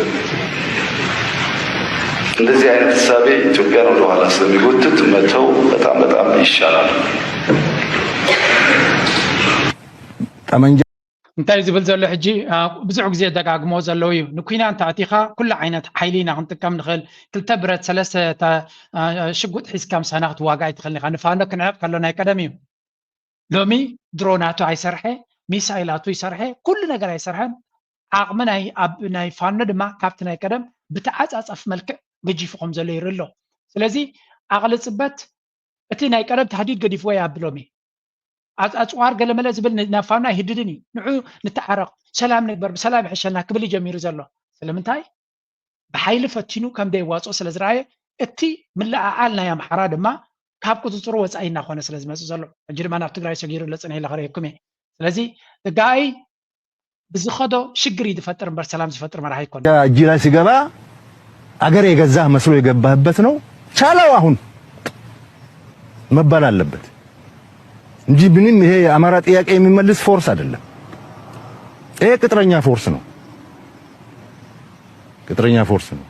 እንደዚህ አይነት እሳቤ ኢትዮጵያን ወደ ኋላ ስለሚጎትት መተው በጣም በጣም ይሻላል። ጠመንጃ እንታይ ዝብል ዘሎ ሕጂ ብዙሕ ግዜ ደጋግሞ ዘለዉ እዩ። ንኩናት ኣቲኻ ኩሉ ዓይነት ሓይሊ ኢና ክንጥቀም ንኽእል። ክልተ ብረት ሰለስተ ሽጉጥ ሒዝካ ምሳና ክትዋጋእ ኣይትኽእልን ኢኻ። ንፋኖ ክንዕቕ ከሎ ናይ ቀደም እዩ። ሎሚ ድሮናቱ ኣይሰርሐ፣ ሚሳይላቱ ይሰርሐ፣ ኩሉ ነገር ኣይሰርሐን። ዓቕሚ ናይ ኣብ ናይ ፋኖ ድማ ካብቲ ናይ ቀደም ብተዓጻጸፍ መልክዕ ገጂፉ ከም ዘሎ ይርኢ ኣሎ። ስለዚ ዓቕሊ ጽበት እቲ ናይ ቀደም ታህዲድ ገዲፍዎ ይኣቢ ሎሚ። ኣጽዋር ገለመለ ዝብል ናብ ፋኖ ኣይህድድን እዩ። ንዑ ንተዓረቕ፣ ሰላም ንግበር፣ ብሰላም ይሕሸና ክብል እዩ ጀሚሩ ዘሎ። ስለምንታይ? ብሓይሊ ፈቲኑ ከም ደይዋፅኦ ስለ ዝረኣየ እቲ ምልዕዓል ናይ ኣምሓራ ድማ ካብ ቁፅፅሩ ወፃኢ እናኾነ ስለ ዝመፅእ ዘሎ ሕጂ ድማ ናብ ትግራይ ሰጊሩ ለፅነ ኢለ ከርእየኩም እየ። ስለዚ ጋይ ብዝኸዶ ሽግር እዩ ዝፈጥር እምበር ሰላም ዝፈጥር መራሒ ኣይኮነ። እጅ ላይ ሲገባ አገር የገዛህ መስሎ የገባህበት ነው። ቻለው አሁን መባል አለበት እንጂ ምንም ይሄ የአማራ ጥያቄ የሚመልስ ፎርስ አይደለም። ይሄ ቅጥረኛ ፎርስ ነው። ቅጥረኛ ፎርስ ነው።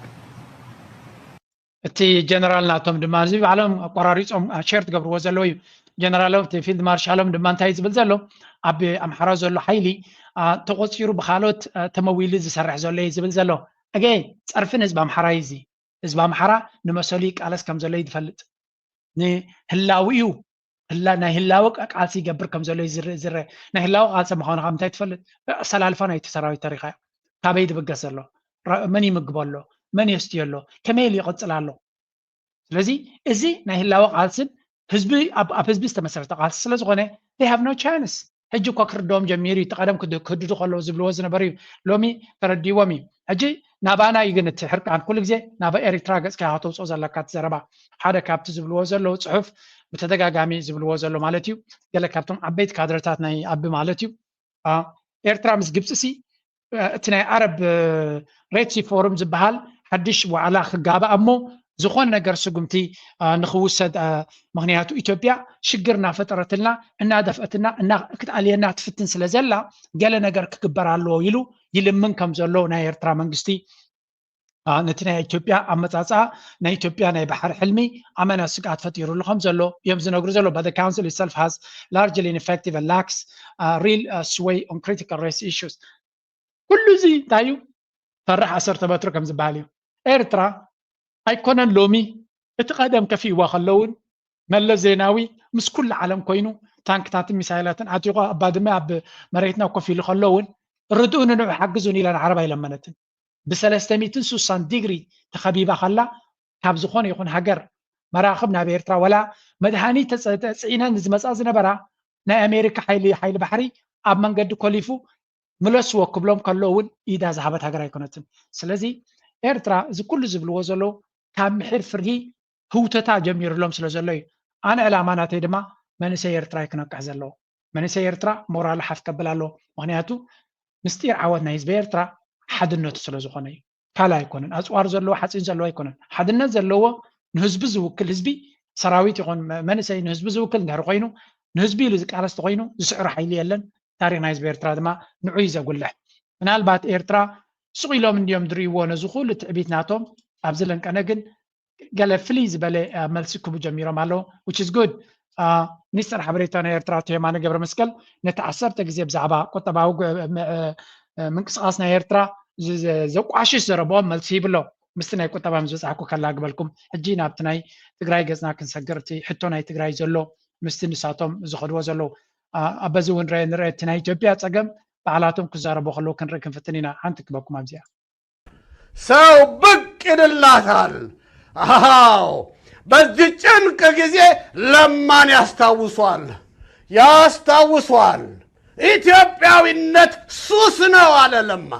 እቲ ጀነራል ናቶም ድማ እዚ ባዕሎም ኣቆራሪፆም ሸር ትገብርዎ ዘለዉ እዩ። ጀነራሎም እቲ ፊልድ ማርሻሎም ድማ እንታይ ዝብል ዘሎ ኣብ ኣምሓራ ዘሎ ሓይሊ ተቆፂሩ ብካልኦት ተመዊሉ ዝሰርሕ ዘሎ እዩ ዝብል ዘሎ። ኣገ ፀርፊ ንህዝቢ ኣምሓራ እዩ እዚ። ህዝቢ ኣምሓራ ንመሰሉ ይቃለስ ከም ዘሎ እዩ ዝፈልጥ። ንህላዊኡ ናይ ህላወ ቃልሲ ይገብር ከም ዘሎ እዩ ዝርእ። ናይ ህላወ ቃልሲ ምዃኑ ካብ ምንታይ ትፈልጥ? ኣሰላልፋ ናይቲ ሰራዊት ተሪኻ ካበይ ዝብገስ ዘሎ፣ መን ይምግቦ ኣሎ፣ መን የስትዮ ኣሎ፣ ከመይ ኢሉ ይቕፅል ኣሎ። ስለዚ እዚ ናይ ህላወ ቃልስን ህዝቢ ኣብ ህዝቢ ዝተመሰረተ ቃልሲ ስለዝኾነ they have no chance። ሕጂ እኳ ክርድኦም ጀሚሩ እዩ። እቲ ቀደም ክህድዱ ከለዉ ዝብልዎ ዝነበሩ እዩ። ሎሚ ተረዲዎም እዩ። ሕጂ ናባና እዩ ግን እቲ ሕርቃን። ኩሉ ግዜ ናብ ኤሪትራ ገፅካ ኢኻ ተውፅኦ ዘለካ እቲ ዘረባ። ሓደ ካብቲ ዝብልዎ ዘለዉ ፅሑፍ ብተደጋጋሚ ዝብልዎ ዘሎ ማለት እዩ። ገለ ካብቶም ዓበይቲ ካድረታት ናይ ኣቢ ማለት እዩ። ኤርትራ ምስ ግብፂ ሲ እቲ ናይ ዓረብ ሬድሲ ፎርም ዝበሃል ሓድሽ ዋዕላ ክጋባእ እሞ ዝኾነ ነገር ስጉምቲ ንክውሰድ። ምክንያቱ ኢትዮጵያ ሽግር እናፈጠረትልና እናደፍአትና ክትኣልየና ትፍትን ስለ ዘላ ገለ ነገር ክግበር ኣለዎ ኢሉ ይልምን ከም ዘሎ ናይ ኤርትራ መንግስቲ ነቲ ናይ ኢትዮጵያ ኣመፃፅኣ ናይ ኢትዮጵያ ናይ ባሕሪ ሕልሚ ኣመና ስግኣት ፈጢሩሉ ከም ዘሎ እዮም ዝነግሩ ዘሎ። But the council itself has largely ineffective and lacks real sway on critical race issues። ኩሉ እዚ እንታይ እዩ? ፈራሕ ዓሰርተ በትሪ ከም ዝበሃል እዩ። ኤርትራ ኣይኮነን ሎሚ፣ እቲ ቀደም ከፊእዋ ከለውን መለስ ዜናዊ ምስ ኩሉ ዓለም ኮይኑ ታንክታትን ሚሳይላትን ዓጢቑ ኣብ ባድመ ኣብ መሬትና ኮፍ ኢሉ ከለውን ርድኡኒ ንዑ ሓግዙኒ ኢላ ንዓረብ ኣይለመነትን። ብሰለስተ ሚእትን ሱሳን ዲግሪ ተኸቢባ ከላ ካብ ዝኾነ ይኹን ሃገር መራኽብ ናብ ኤርትራ ወላ መድሃኒት ተጸ- ተጽዒነን ዝመጻ ዝነበራ ናይ ኣሜሪካ ሓይሊ ሓይሊ ባሕሪ ኣብ መንገዲ ኮሊፉ ምለስዎ ክብሎም ከሎ እውን ኢዳ ዝሃበት ሃገር ኣይኮነትን። ስለዚ ኤርትራ እዚ ኩሉ ዝብልዎ ዘለዉ ካብ ምሒር ፍርሂ ህውተታ ጀሚርሎም ስለ ዘሎ እዩ። ኣነ ዕላማ ናተይ ድማ መንእሰይ ኤርትራ እዩ ክነቅሕ ዘለዎ። መንእሰይ ኤርትራ ሞራሉ ሓፍ ከብል ኣለዎ። ምክንያቱ ምስጢር ዓወት ናይ ህዝቢ ኤርትራ ሓድነቱ ስለ ዝኾነ እዩ። ካልእ ኣይኮነን። ኣፅዋር ዘለዎ ሓፂን ዘለዎ ኣይኮነን። ሓድነት ዘለዎ ንህዝቢ ዝውክል ህዝቢ ሰራዊት ይኹን መ- መንእሰይ ንህዝቢ ዝውክል እንድሕር ኮይኑ ንህዝቢ ኢሉ ዝቃለስ ተኮይኑ ዝስዕሮ ሓይሊ የለን። ታሪክ ናይ ህዝቢ ኤርትራ ድማ ንዑ እዩ ዘጉልሕ። ምናልባት ኤርትራ ስቕ ኢሎም እንድዮም ዝርእይዎ ነዚ ኩሉ ትዕቢት ናቶም ኣብዚ ለንቀነ ግን ገለ ፍልይ ዝበለ መልሲ ክቡ ጀሚሮም ኣለዉ። Which is good። ሚኒስተር ሓበሬታ ናይ ኤርትራ ኣቶ የማነ ገብረ መስቀል ነቲ ዓሰርተ ግዜ ብዛዕባ ቁጠባዊ ምንቅስቃስ ናይ ኤርትራ ዘቋሽሽ ዘረብኦም መልሲ ይብሎ። ምስቲ ናይ ቁጠባ ምስ በጻሕኩ ከላግበልኩም ሕጂ ናብቲ ናይ ትግራይ ገጽና ክንሰግር እቲ ሕቶ ናይ ትግራይ ዘሎ ምስቲ ንሳቶም ዝኸድዎ ዘለዉ በዚ እውን ንርአ እቲ ናይ ኢትዮጵያ ጸገም ባዕላቶም ክዛረቡ ከለዉ ክንርኢ ክንፍትን ኢና። ሓንቲ ክበኩም ኣብዚኣ ሰው ብቅ ይልላታል። አዎ በዚህ ጭንቅ ጊዜ ለማን ያስታውሷል ያስታውሷል። ኢትዮጵያዊነት ሱስ ነው አለ ለማ።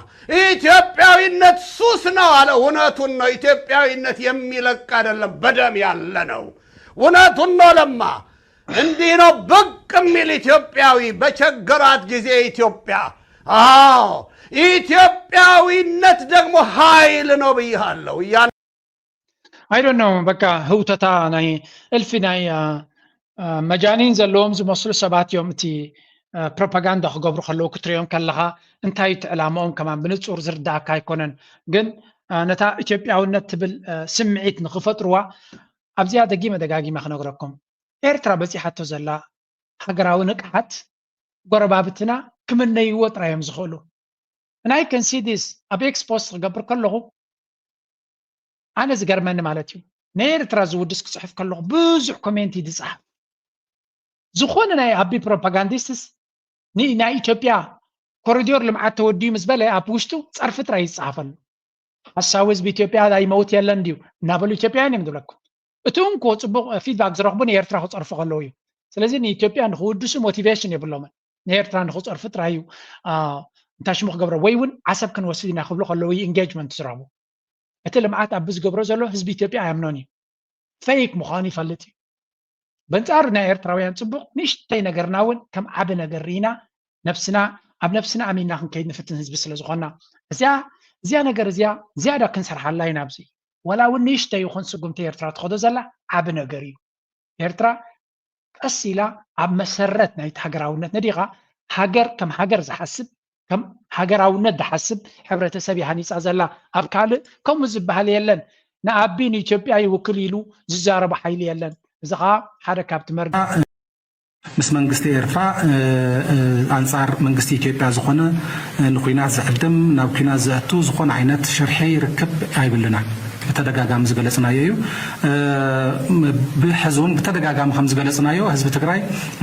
ኢትዮጵያዊነት ሱስ ነው አለ። እውነቱን ነው። ኢትዮጵያዊነት የሚለቅ አይደለም፣ በደም ያለ ነው። እውነቱን ነው ለማ። እንዲህ ነው ብቅ የሚል ኢትዮጵያዊ በቸገራት ጊዜ ኢትዮጵያ። አዎ ኢትዮጵያዊነት ደግሞ ኃይል ነው ብያለሁ። እያን I don't know በቃ ህውተታ ናይ እልፊ ናይ መጃኒን ዘለዎም ዝመስሉ ሰባት እዮም። እቲ ፕሮፓጋንዳ ክገብሩ ከለዉ ክትሪኦም ከለኻ እንታይ እቲ ዕላማኦም ከማን ብንጹር ዝርዳእካ ኣይኮነን። ግን ነታ ኢትዮጵያውነት ትብል ስምዒት ንክፈጥርዋ ኣብዚኣ ደጊመ ደጋጊመ ክነግረኩም፣ ኤርትራ በፂሓቶ ዘላ ሃገራዊ ንቅሓት ጎረባብትና ክምነይዎ ጥራይ እዮም ዝኽእሉ። ናይ ከንሲዲስ ኣብ ኤክስፖስት ክገብር ከለኹ ኣነ ዝገርመኒ ማለት እዩ፣ ናይ ኤርትራ ዝውድስ ክፅሕፍ ከለኹ ብዙሕ ኮሜንት እዩ ዝፅሓፍ። ዝኾነ ናይ ኣቢ ፕሮፓጋንዲስትስ ናይ ኢትዮጵያ ኮሪዶር ልምዓት ተወዲዩ ምስ በለ ኣብ ውሽጡ ፀርፊ ጥራይ ይፅሓፈሉ። ሓሳዊ ህዝቢ ኢትዮጵያ ኣይመውት የለን ድዩ እናበሉ ኢትዮጵያውያን እዮም ዝብለኩም። እቲ እንኮ ፅቡቅ ፊድባክ ዝረኽቡ ንኤርትራ ክፀርፉ ከለዉ እዩ። ስለዚ ንኢትዮጵያ ንክውድሱ ሞቲቬሽን የብሎምን፣ ንኤርትራ ንክፀርፉ ጥራይ እዩ። እንታይ ሽሙ ክገብረ ወይ እውን ዓሰብ ክንወስድ ኢና ክብሉ ከለዉ እዩ ኢንጌጅመንት ዝረኽቡ። እቲ ልምዓት ኣብ ዝገብሮ ዘሎ ህዝቢ ኢትዮጵያ ኣያምኖን እዩ፣ ፌክ ምዃኑ ይፈልጥ እዩ። በንጻሩ ናይ ኤርትራውያን ጽቡቕ ንእሽተይ ነገርና እውን ከም ዓቢ ነገር ርኢና ነብስና ኣብ ነብስና ኣሚንና ክንከይድ ንፍትን ህዝቢ ስለ ዝኾንና እዚኣ እዚኣ ነገር እዚኣ ዝያዳ ክንሰርሓላ ኢና። ኣብዚ ወላ እውን ንእሽተይ ይኹን ስጉምቲ ኤርትራ ትኸዶ ዘላ ዓቢ ነገር እዩ። ኤርትራ ቀስ ኢላ ኣብ መሰረት ናይቲ ሃገራውነት ነዲኻ ሃገር ከም ሃገር ዝሓስብ ከም ሃገራውነት ዝሓስብ ሕብረተሰብ ይሃኒፃ ዘላ። ኣብ ካልእ ከምኡ ዝበሃል የለን። ንኣቢ ንኢትዮጵያ ይውክል ኢሉ ዝዛረቡ ሓይሊ የለን። እዚ ከዓ ሓደ ካብቲ መርገ ምስ መንግስቲ ኤርትራ ኣንጻር መንግስቲ ኢትዮጵያ ዝኾነ ንኩናት ዝዕድም ናብ ኩናት ዘእቱ ዝኾነ ዓይነት ሽርሒ ርክብ ኣይብልና። ብተደጋጋሚ ዝገለጽናዮ እዩ። ብሕዚ እውን ብተደጋጋሚ ከም ዝገለጽናዮ ህዝቢ ትግራይ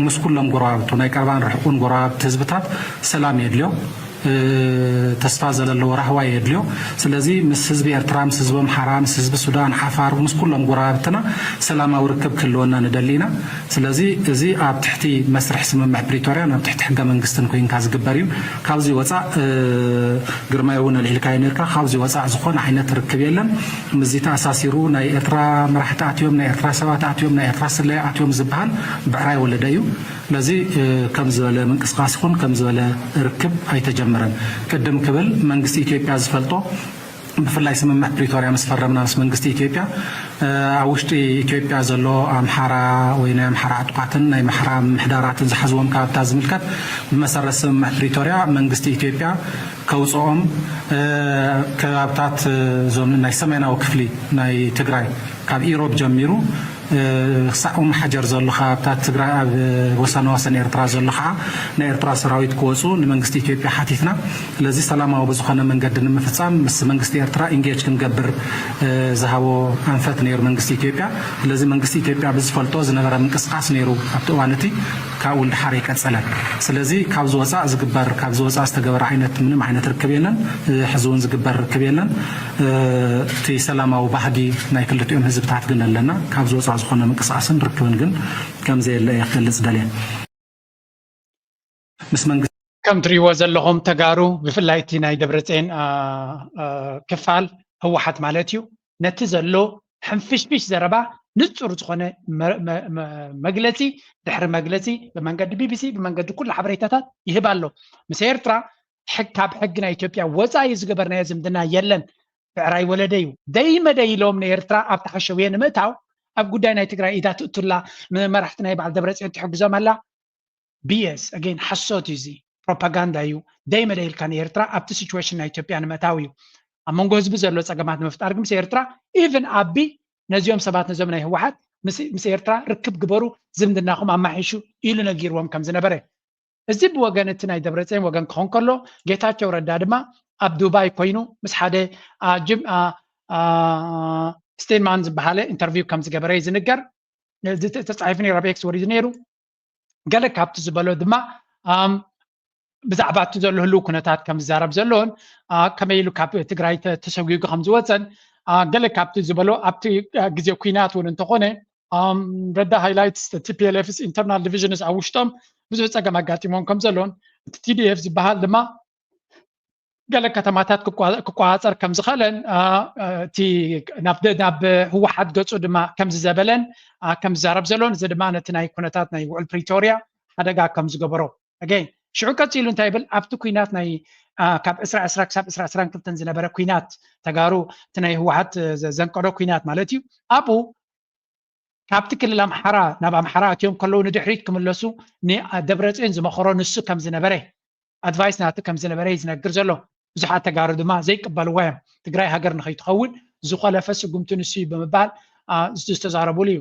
ምስ ኩሎም ጎረባብቱ ናይ ቀረባን ርሕቁን ጎረባብቲ ህዝብታት ሰላም የድልዮ። ተስፋ ዘለለዎ ራህዋ የድልዮ። ስለዚ ምስ ህዝቢ ኤርትራ፣ ምስ ህዝቢ ኣምሓራ፣ ምስ ህዝቢ ሱዳን፣ ዓፋር፣ ምስ ኩሎም ጎረባብትና ሰላማዊ ርክብ ክህልወና ንደሊ ኢና። ስለዚ እዚ ኣብ ትሕቲ መስርሕ ስምምዕ ፕሪቶርያን ኣብ ትሕቲ ሕገ መንግስትን ኮይንካ ዝግበር እዩ። ካብዚ ወፃእ ግርማይ እውን ኣልዒልካዮ ነርካ፣ ካብዚ ወፃእ ዝኾነ ዓይነት ርክብ የለን። ምስዚ ተኣሳሲሩ ናይ ኤርትራ መራሕቲ ኣትዮም፣ ናይ ኤርትራ ሰባት ኣትዮም፣ ናይ ኤርትራ ስለያ ኣትዮም ዝበሃል ብዕራይ ወለደ እዩ። ስለዚ ከም ዝበለ ምንቅስቃስ ይኹን ከም ዝበለ ርክብ ኣይተጀመረን። ቅድም ክብል መንግስቲ ኢትዮጵያ ዝፈልጦ ብፍላይ ስምምዕ ፕሪቶርያ ምስ ፈረምና ምስ መንግስቲ ኢትዮጵያ ኣብ ውሽጢ ኢትዮጵያ ዘሎ ኣምሓራ ወይ ናይ ኣምሓራ ዕጡቃትን ናይ ኣምሓራ ምምሕዳራትን ዝሓዝዎም ከባብታት ዝምልከት ብመሰረት ስምምዕ ፕሪቶርያ መንግስቲ ኢትዮጵያ ከውፅኦም ከባብታት እዞም ናይ ሰሜናዊ ክፍሊ ናይ ትግራይ ካብ ኢሮብ ጀሚሩ ክሳዕ ኡም ሓጀር ዘሎ ከባብታት ትግራይ ኣብ ወሰን ወሰን ኤርትራ ዘሎ ከዓ ናይ ኤርትራ ሰራዊት ክወፁ ንመንግስቲ ኢትዮጵያ ሓቲትና። ስለዚ ሰላማዊ ብዝኾነ መንገዲ ንምፍፃም ምስ መንግስቲ ኤርትራ ኢንጌጅ ክንገብር ዝሃቦ ኣንፈት ነይሩ መንግስቲ ኢትዮጵያ። ስለዚ መንግስቲ ኢትዮጵያ ብዝፈልጦ ዝነበረ ምንቅስቃስ ነይሩ ኣብቲ እዋን እቲ ካብኡ ንደሓር ኣይቀፀለን። ስለዚ ካብዚ ወፃእ ዝግበር ካብዚ ወፃእ ዝተገበረ ዓይነት ምንም ዓይነት ርክብ የለን። ሕዚ እውን ዝግበር ርክብ የለን። እቲ ሰላማዊ ባህጊ ናይ ክልቲኦም ህዝብታት ግን ኣለና። ካብ ዝወፃእ ዝኾነ ምንቅስቃስን ርክብን ግን ከም ዘየለ እየ ክገልፅ ደልየ። ምስ መንግስቲ ከም ትሪእዎ ዘለኹም ተጋሩ ብፍላይ እቲ ናይ ደብረፅዮን ክፋል ህወሓት ማለት እዩ ነቲ ዘሎ ሕንፍሽፍሽ ዘረባ ንፁር ዝኾነ መግለፂ ድሕሪ መግለፂ ብመንገዲ ቢቢሲ ብመንገዲ ኩሉ ሓበሬታታት ይህብ ኣሎ። ምስ ኤርትራ ካብ ሕጊ ናይ ኢትዮጵያ ወፃኢ ዝገበርናዮ ዝምድና የለን። ብዕራይ ወለደ እዩ። ደይ መደይ ኢሎም ንኤርትራ ኣብ ተሓሸውየ ንምእታው ኣብ ጉዳይ ናይ ትግራይ ኢዳ ትእቱላ ንመራሕቲ ናይ በዓል ደብረፅዮን ትሕግዞም ኣላ። ቢኤስ ኣገይን ሓሶት እዩ እዚ ፕሮፓጋንዳ እዩ። ደይ መደይ ኢልካ ንኤርትራ ኣብቲ ሲቹዌሽን ናይ ኢትዮጵያ ንምእታው እዩ። ኣብ መንጎ ህዝቢ ዘሎ ፀገማት ንምፍጣር ግን ምስ ኤርትራ ኢቭን ኣቢ ነዚኦም ሰባት ነዞም ናይ ህወሓት ምስ ኤርትራ ርክብ ግበሩ ዝምድናኹም ኣማሒሹ ኢሉ ነጊርዎም ከም ዝነበረ እዚ ብወገን እቲ ናይ ደብረፅዮን ወገን ክኾን ከሎ ጌታቸው ረዳ ድማ ኣብ ዱባይ ኮይኑ ምስ ሓደ ስቴንማን ዝበሃለ ኢንተርቪው ከም ዝገበረ እዩ ዝንገር። ተፃሒፉ ነይሩ ኣብ ኤክስ ወሪዱ ነይሩ። ገለ ካብቲ ዝበሎ ድማ ብዛዕባ እቲ ዘሎ ህልው ኩነታት ከም ዝዛረብ ዘሎን ከመይ ኢሉ ካብ ትግራይ ተሰጒጉ ከም ዝወፀን ገለ ካብቲ ዝበሎ ኣብቲ ግዜ ኩናት እውን እንተኾነ ረዳ ሃይላይትስ ቲፒኤልኤፍስ ኢንተርናል ዲቪዥንስ ኣብ ውሽጦም ብዙሕ ፀገም ኣጋጢሞም ከም ዘሎን እቲ ቲዲኤፍ ዝበሃል ድማ ገለ ከተማታት ክቋፀር ከም ዝኽእለን እቲ ናብ ህወሓት ገፁ ድማ ከም ዝዘበለን ከም ዝዛረብ ዘሎን እዚ ድማ ነቲ ናይ ኩነታት ናይ ውዕል ፕሪቶርያ ሓደጋ ከም ዝገበሮ ኣገይን ሽዑ ቀፂሉ እንታይ ይብል ኣብቲ ኩናት ናይ ካብ ዕስራ ዕስራ ክሳብ ዕስራ ዕስራን ክልተን ዝነበረ ኩናት ተጋሩ እቲ ናይ ህወሓት ዘንቀዶ ኩናት ማለት እዩ ኣብኡ ካብቲ ክልል ኣምሓራ ናብ ኣምሓራ ኣትዮም ከለዉ ንድሕሪት ክምለሱ ንደብረፅዮን ዝመኸሮ ንሱ ከም ዝነበረ ኣድቫይስ ናቱ ከም ዝነበረ እዩ ዝነግር ዘሎ። ብዙሓት ተጋሩ ድማ ዘይቅበልዎ እዮም። ትግራይ ሃገር ንኸይትኸውን ዝኾለፈ ስጉምቲ ንሱ እዩ ብምባል ዝተዛረቡሉ እዩ።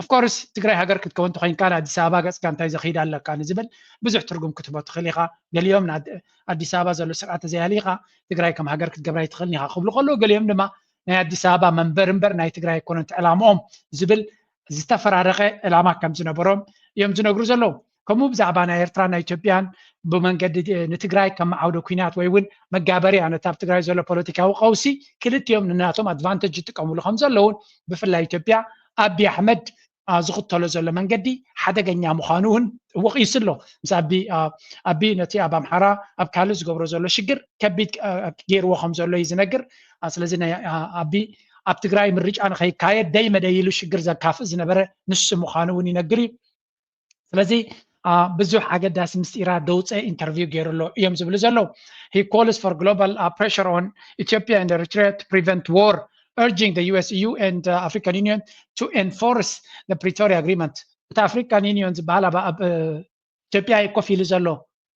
ኦፍኮርስ ትግራይ ሃገር ክትከውን ተኮይንካ ንኣዲስ ኣበባ ገፅካ እንታይ ዘኽይድ ኣለካ ንዝብል ብዙሕ ትርጉም ክትህቦ ትኽእል ኢኻ። ገሊኦም ኣዲስ ኣበባ ዘሎ ስርዓት ተዘይሃሊኻ ትግራይ ከም ሃገር ክትገብራ ይትኽእል ኢኻ ክብሉ ከለዉ፣ ገሊኦም ድማ ናይ ኣዲስ ኣበባ መንበር እምበር ናይ ትግራይ ኣይኮነን ዕላምኦም ዝብል ዝተፈራረቐ ዕላማ ከም ዝነበሮም እዮም ዝነግሩ ዘለዉ። ከምኡ ብዛዕባ ናይ ኤርትራ ናይ ኢትዮጵያን ብመንገዲ ንትግራይ ከም ዓውደ ኩናት ወይ እውን መጋበርያ ነቲ ኣብ ትግራይ ዘሎ ፖለቲካዊ ቀውሲ ክልቲኦም ንናቶም ኣድቫንተጅ ይጥቀምሉ ከም ዘለውን ብፍላይ ኢትዮጵያ ኣቢ ኣሕመድ ዝኽተሎ ዘሎ መንገዲ ሓደገኛ ምዃኑ እውን ወቒሱ ኣሎ። ምስ ኣቢ ኣቢ ነቲ ኣብ ኣምሓራ ኣብ ካልእ ዝገብሮ ዘሎ ሽግር ከቢድ ገይርዎ ከም ዘሎ እዩ ዝነግር። ስለዚ ኣቢ ኣብ ትግራይ ምርጫ ንኸይካየድ ደይ መደይ ኢሉ ሽግር ዘካፍእ ዝነበረ ንሱ ምዃኑ እውን ይነግር እዩ። ስለዚ ብዙሕ ኣገዳሲ ምስጢራት ደውፀ ኢንተርቪው ገይሩ ኣሎ እዮም ዝብሉ ዘለዉ። He calls for global pressure on Ethiopia and Eritrea to prevent war, urging the U S, E U and African Union to enforce the Pretoria Agreement. እቲ ኣፍሪካን ዩኒዮን ዝበሃል ኣብ ኢትዮጵያ እዩ ኮፍ ኢሉ ዘሎ።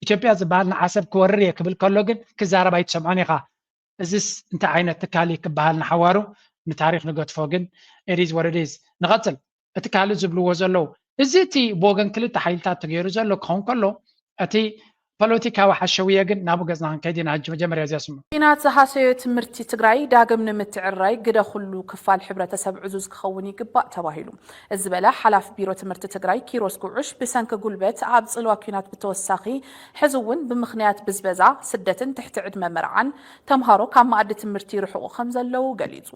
ኢትዮጵያ ዝበሃል ንዓሰብ ክወርር እየ ክብል ከሎ ግን ክዛረብ ኣይትሰምዖን ኢኻ። እዚስ እንታይ ዓይነት ትካል እዩ ክበሃል ንሓዋሩ ንታሪክ ንገድፎ። ግን it is what it is። ንቐፅል። እቲ ካልእ ዝብልዎ ዘለዉ እዚ እቲ ብወገን ክልተ ሓይልታት ተገይሩ ዘሎ ክኸውን ከሎ እቲ ፖለቲካዊ ሓሸውየ ግን ናብኡ ገፅና ክንከይድ ኢና። ሕጂ መጀመርያ እዚኣ ስምዑ። ኲናት ዝሃሰዮ ትምህርቲ ትግራይ ዳግም ንምትዕርራይ ግደ ኩሉ ክፋል ሕብረተሰብ ዕዙዝ ክኸውን ይግባእ ተባሂሉ። እዚ ዝበለ ሓላፊ ቢሮ ትምህርቲ ትግራይ ኪሮስ ጉዑሽ ብሰንኪ ጉልበት ኣብ ፅልዋ ኲናት ብተወሳኺ ሕዚ እውን ብምኽንያት ብዝበዛ ስደትን ትሕቲ ዕድመ መርዓን ተምሃሮ ካብ መኣዲ ትምህርቲ ይርሕቑ ከም ዘለዉ ገሊፁ።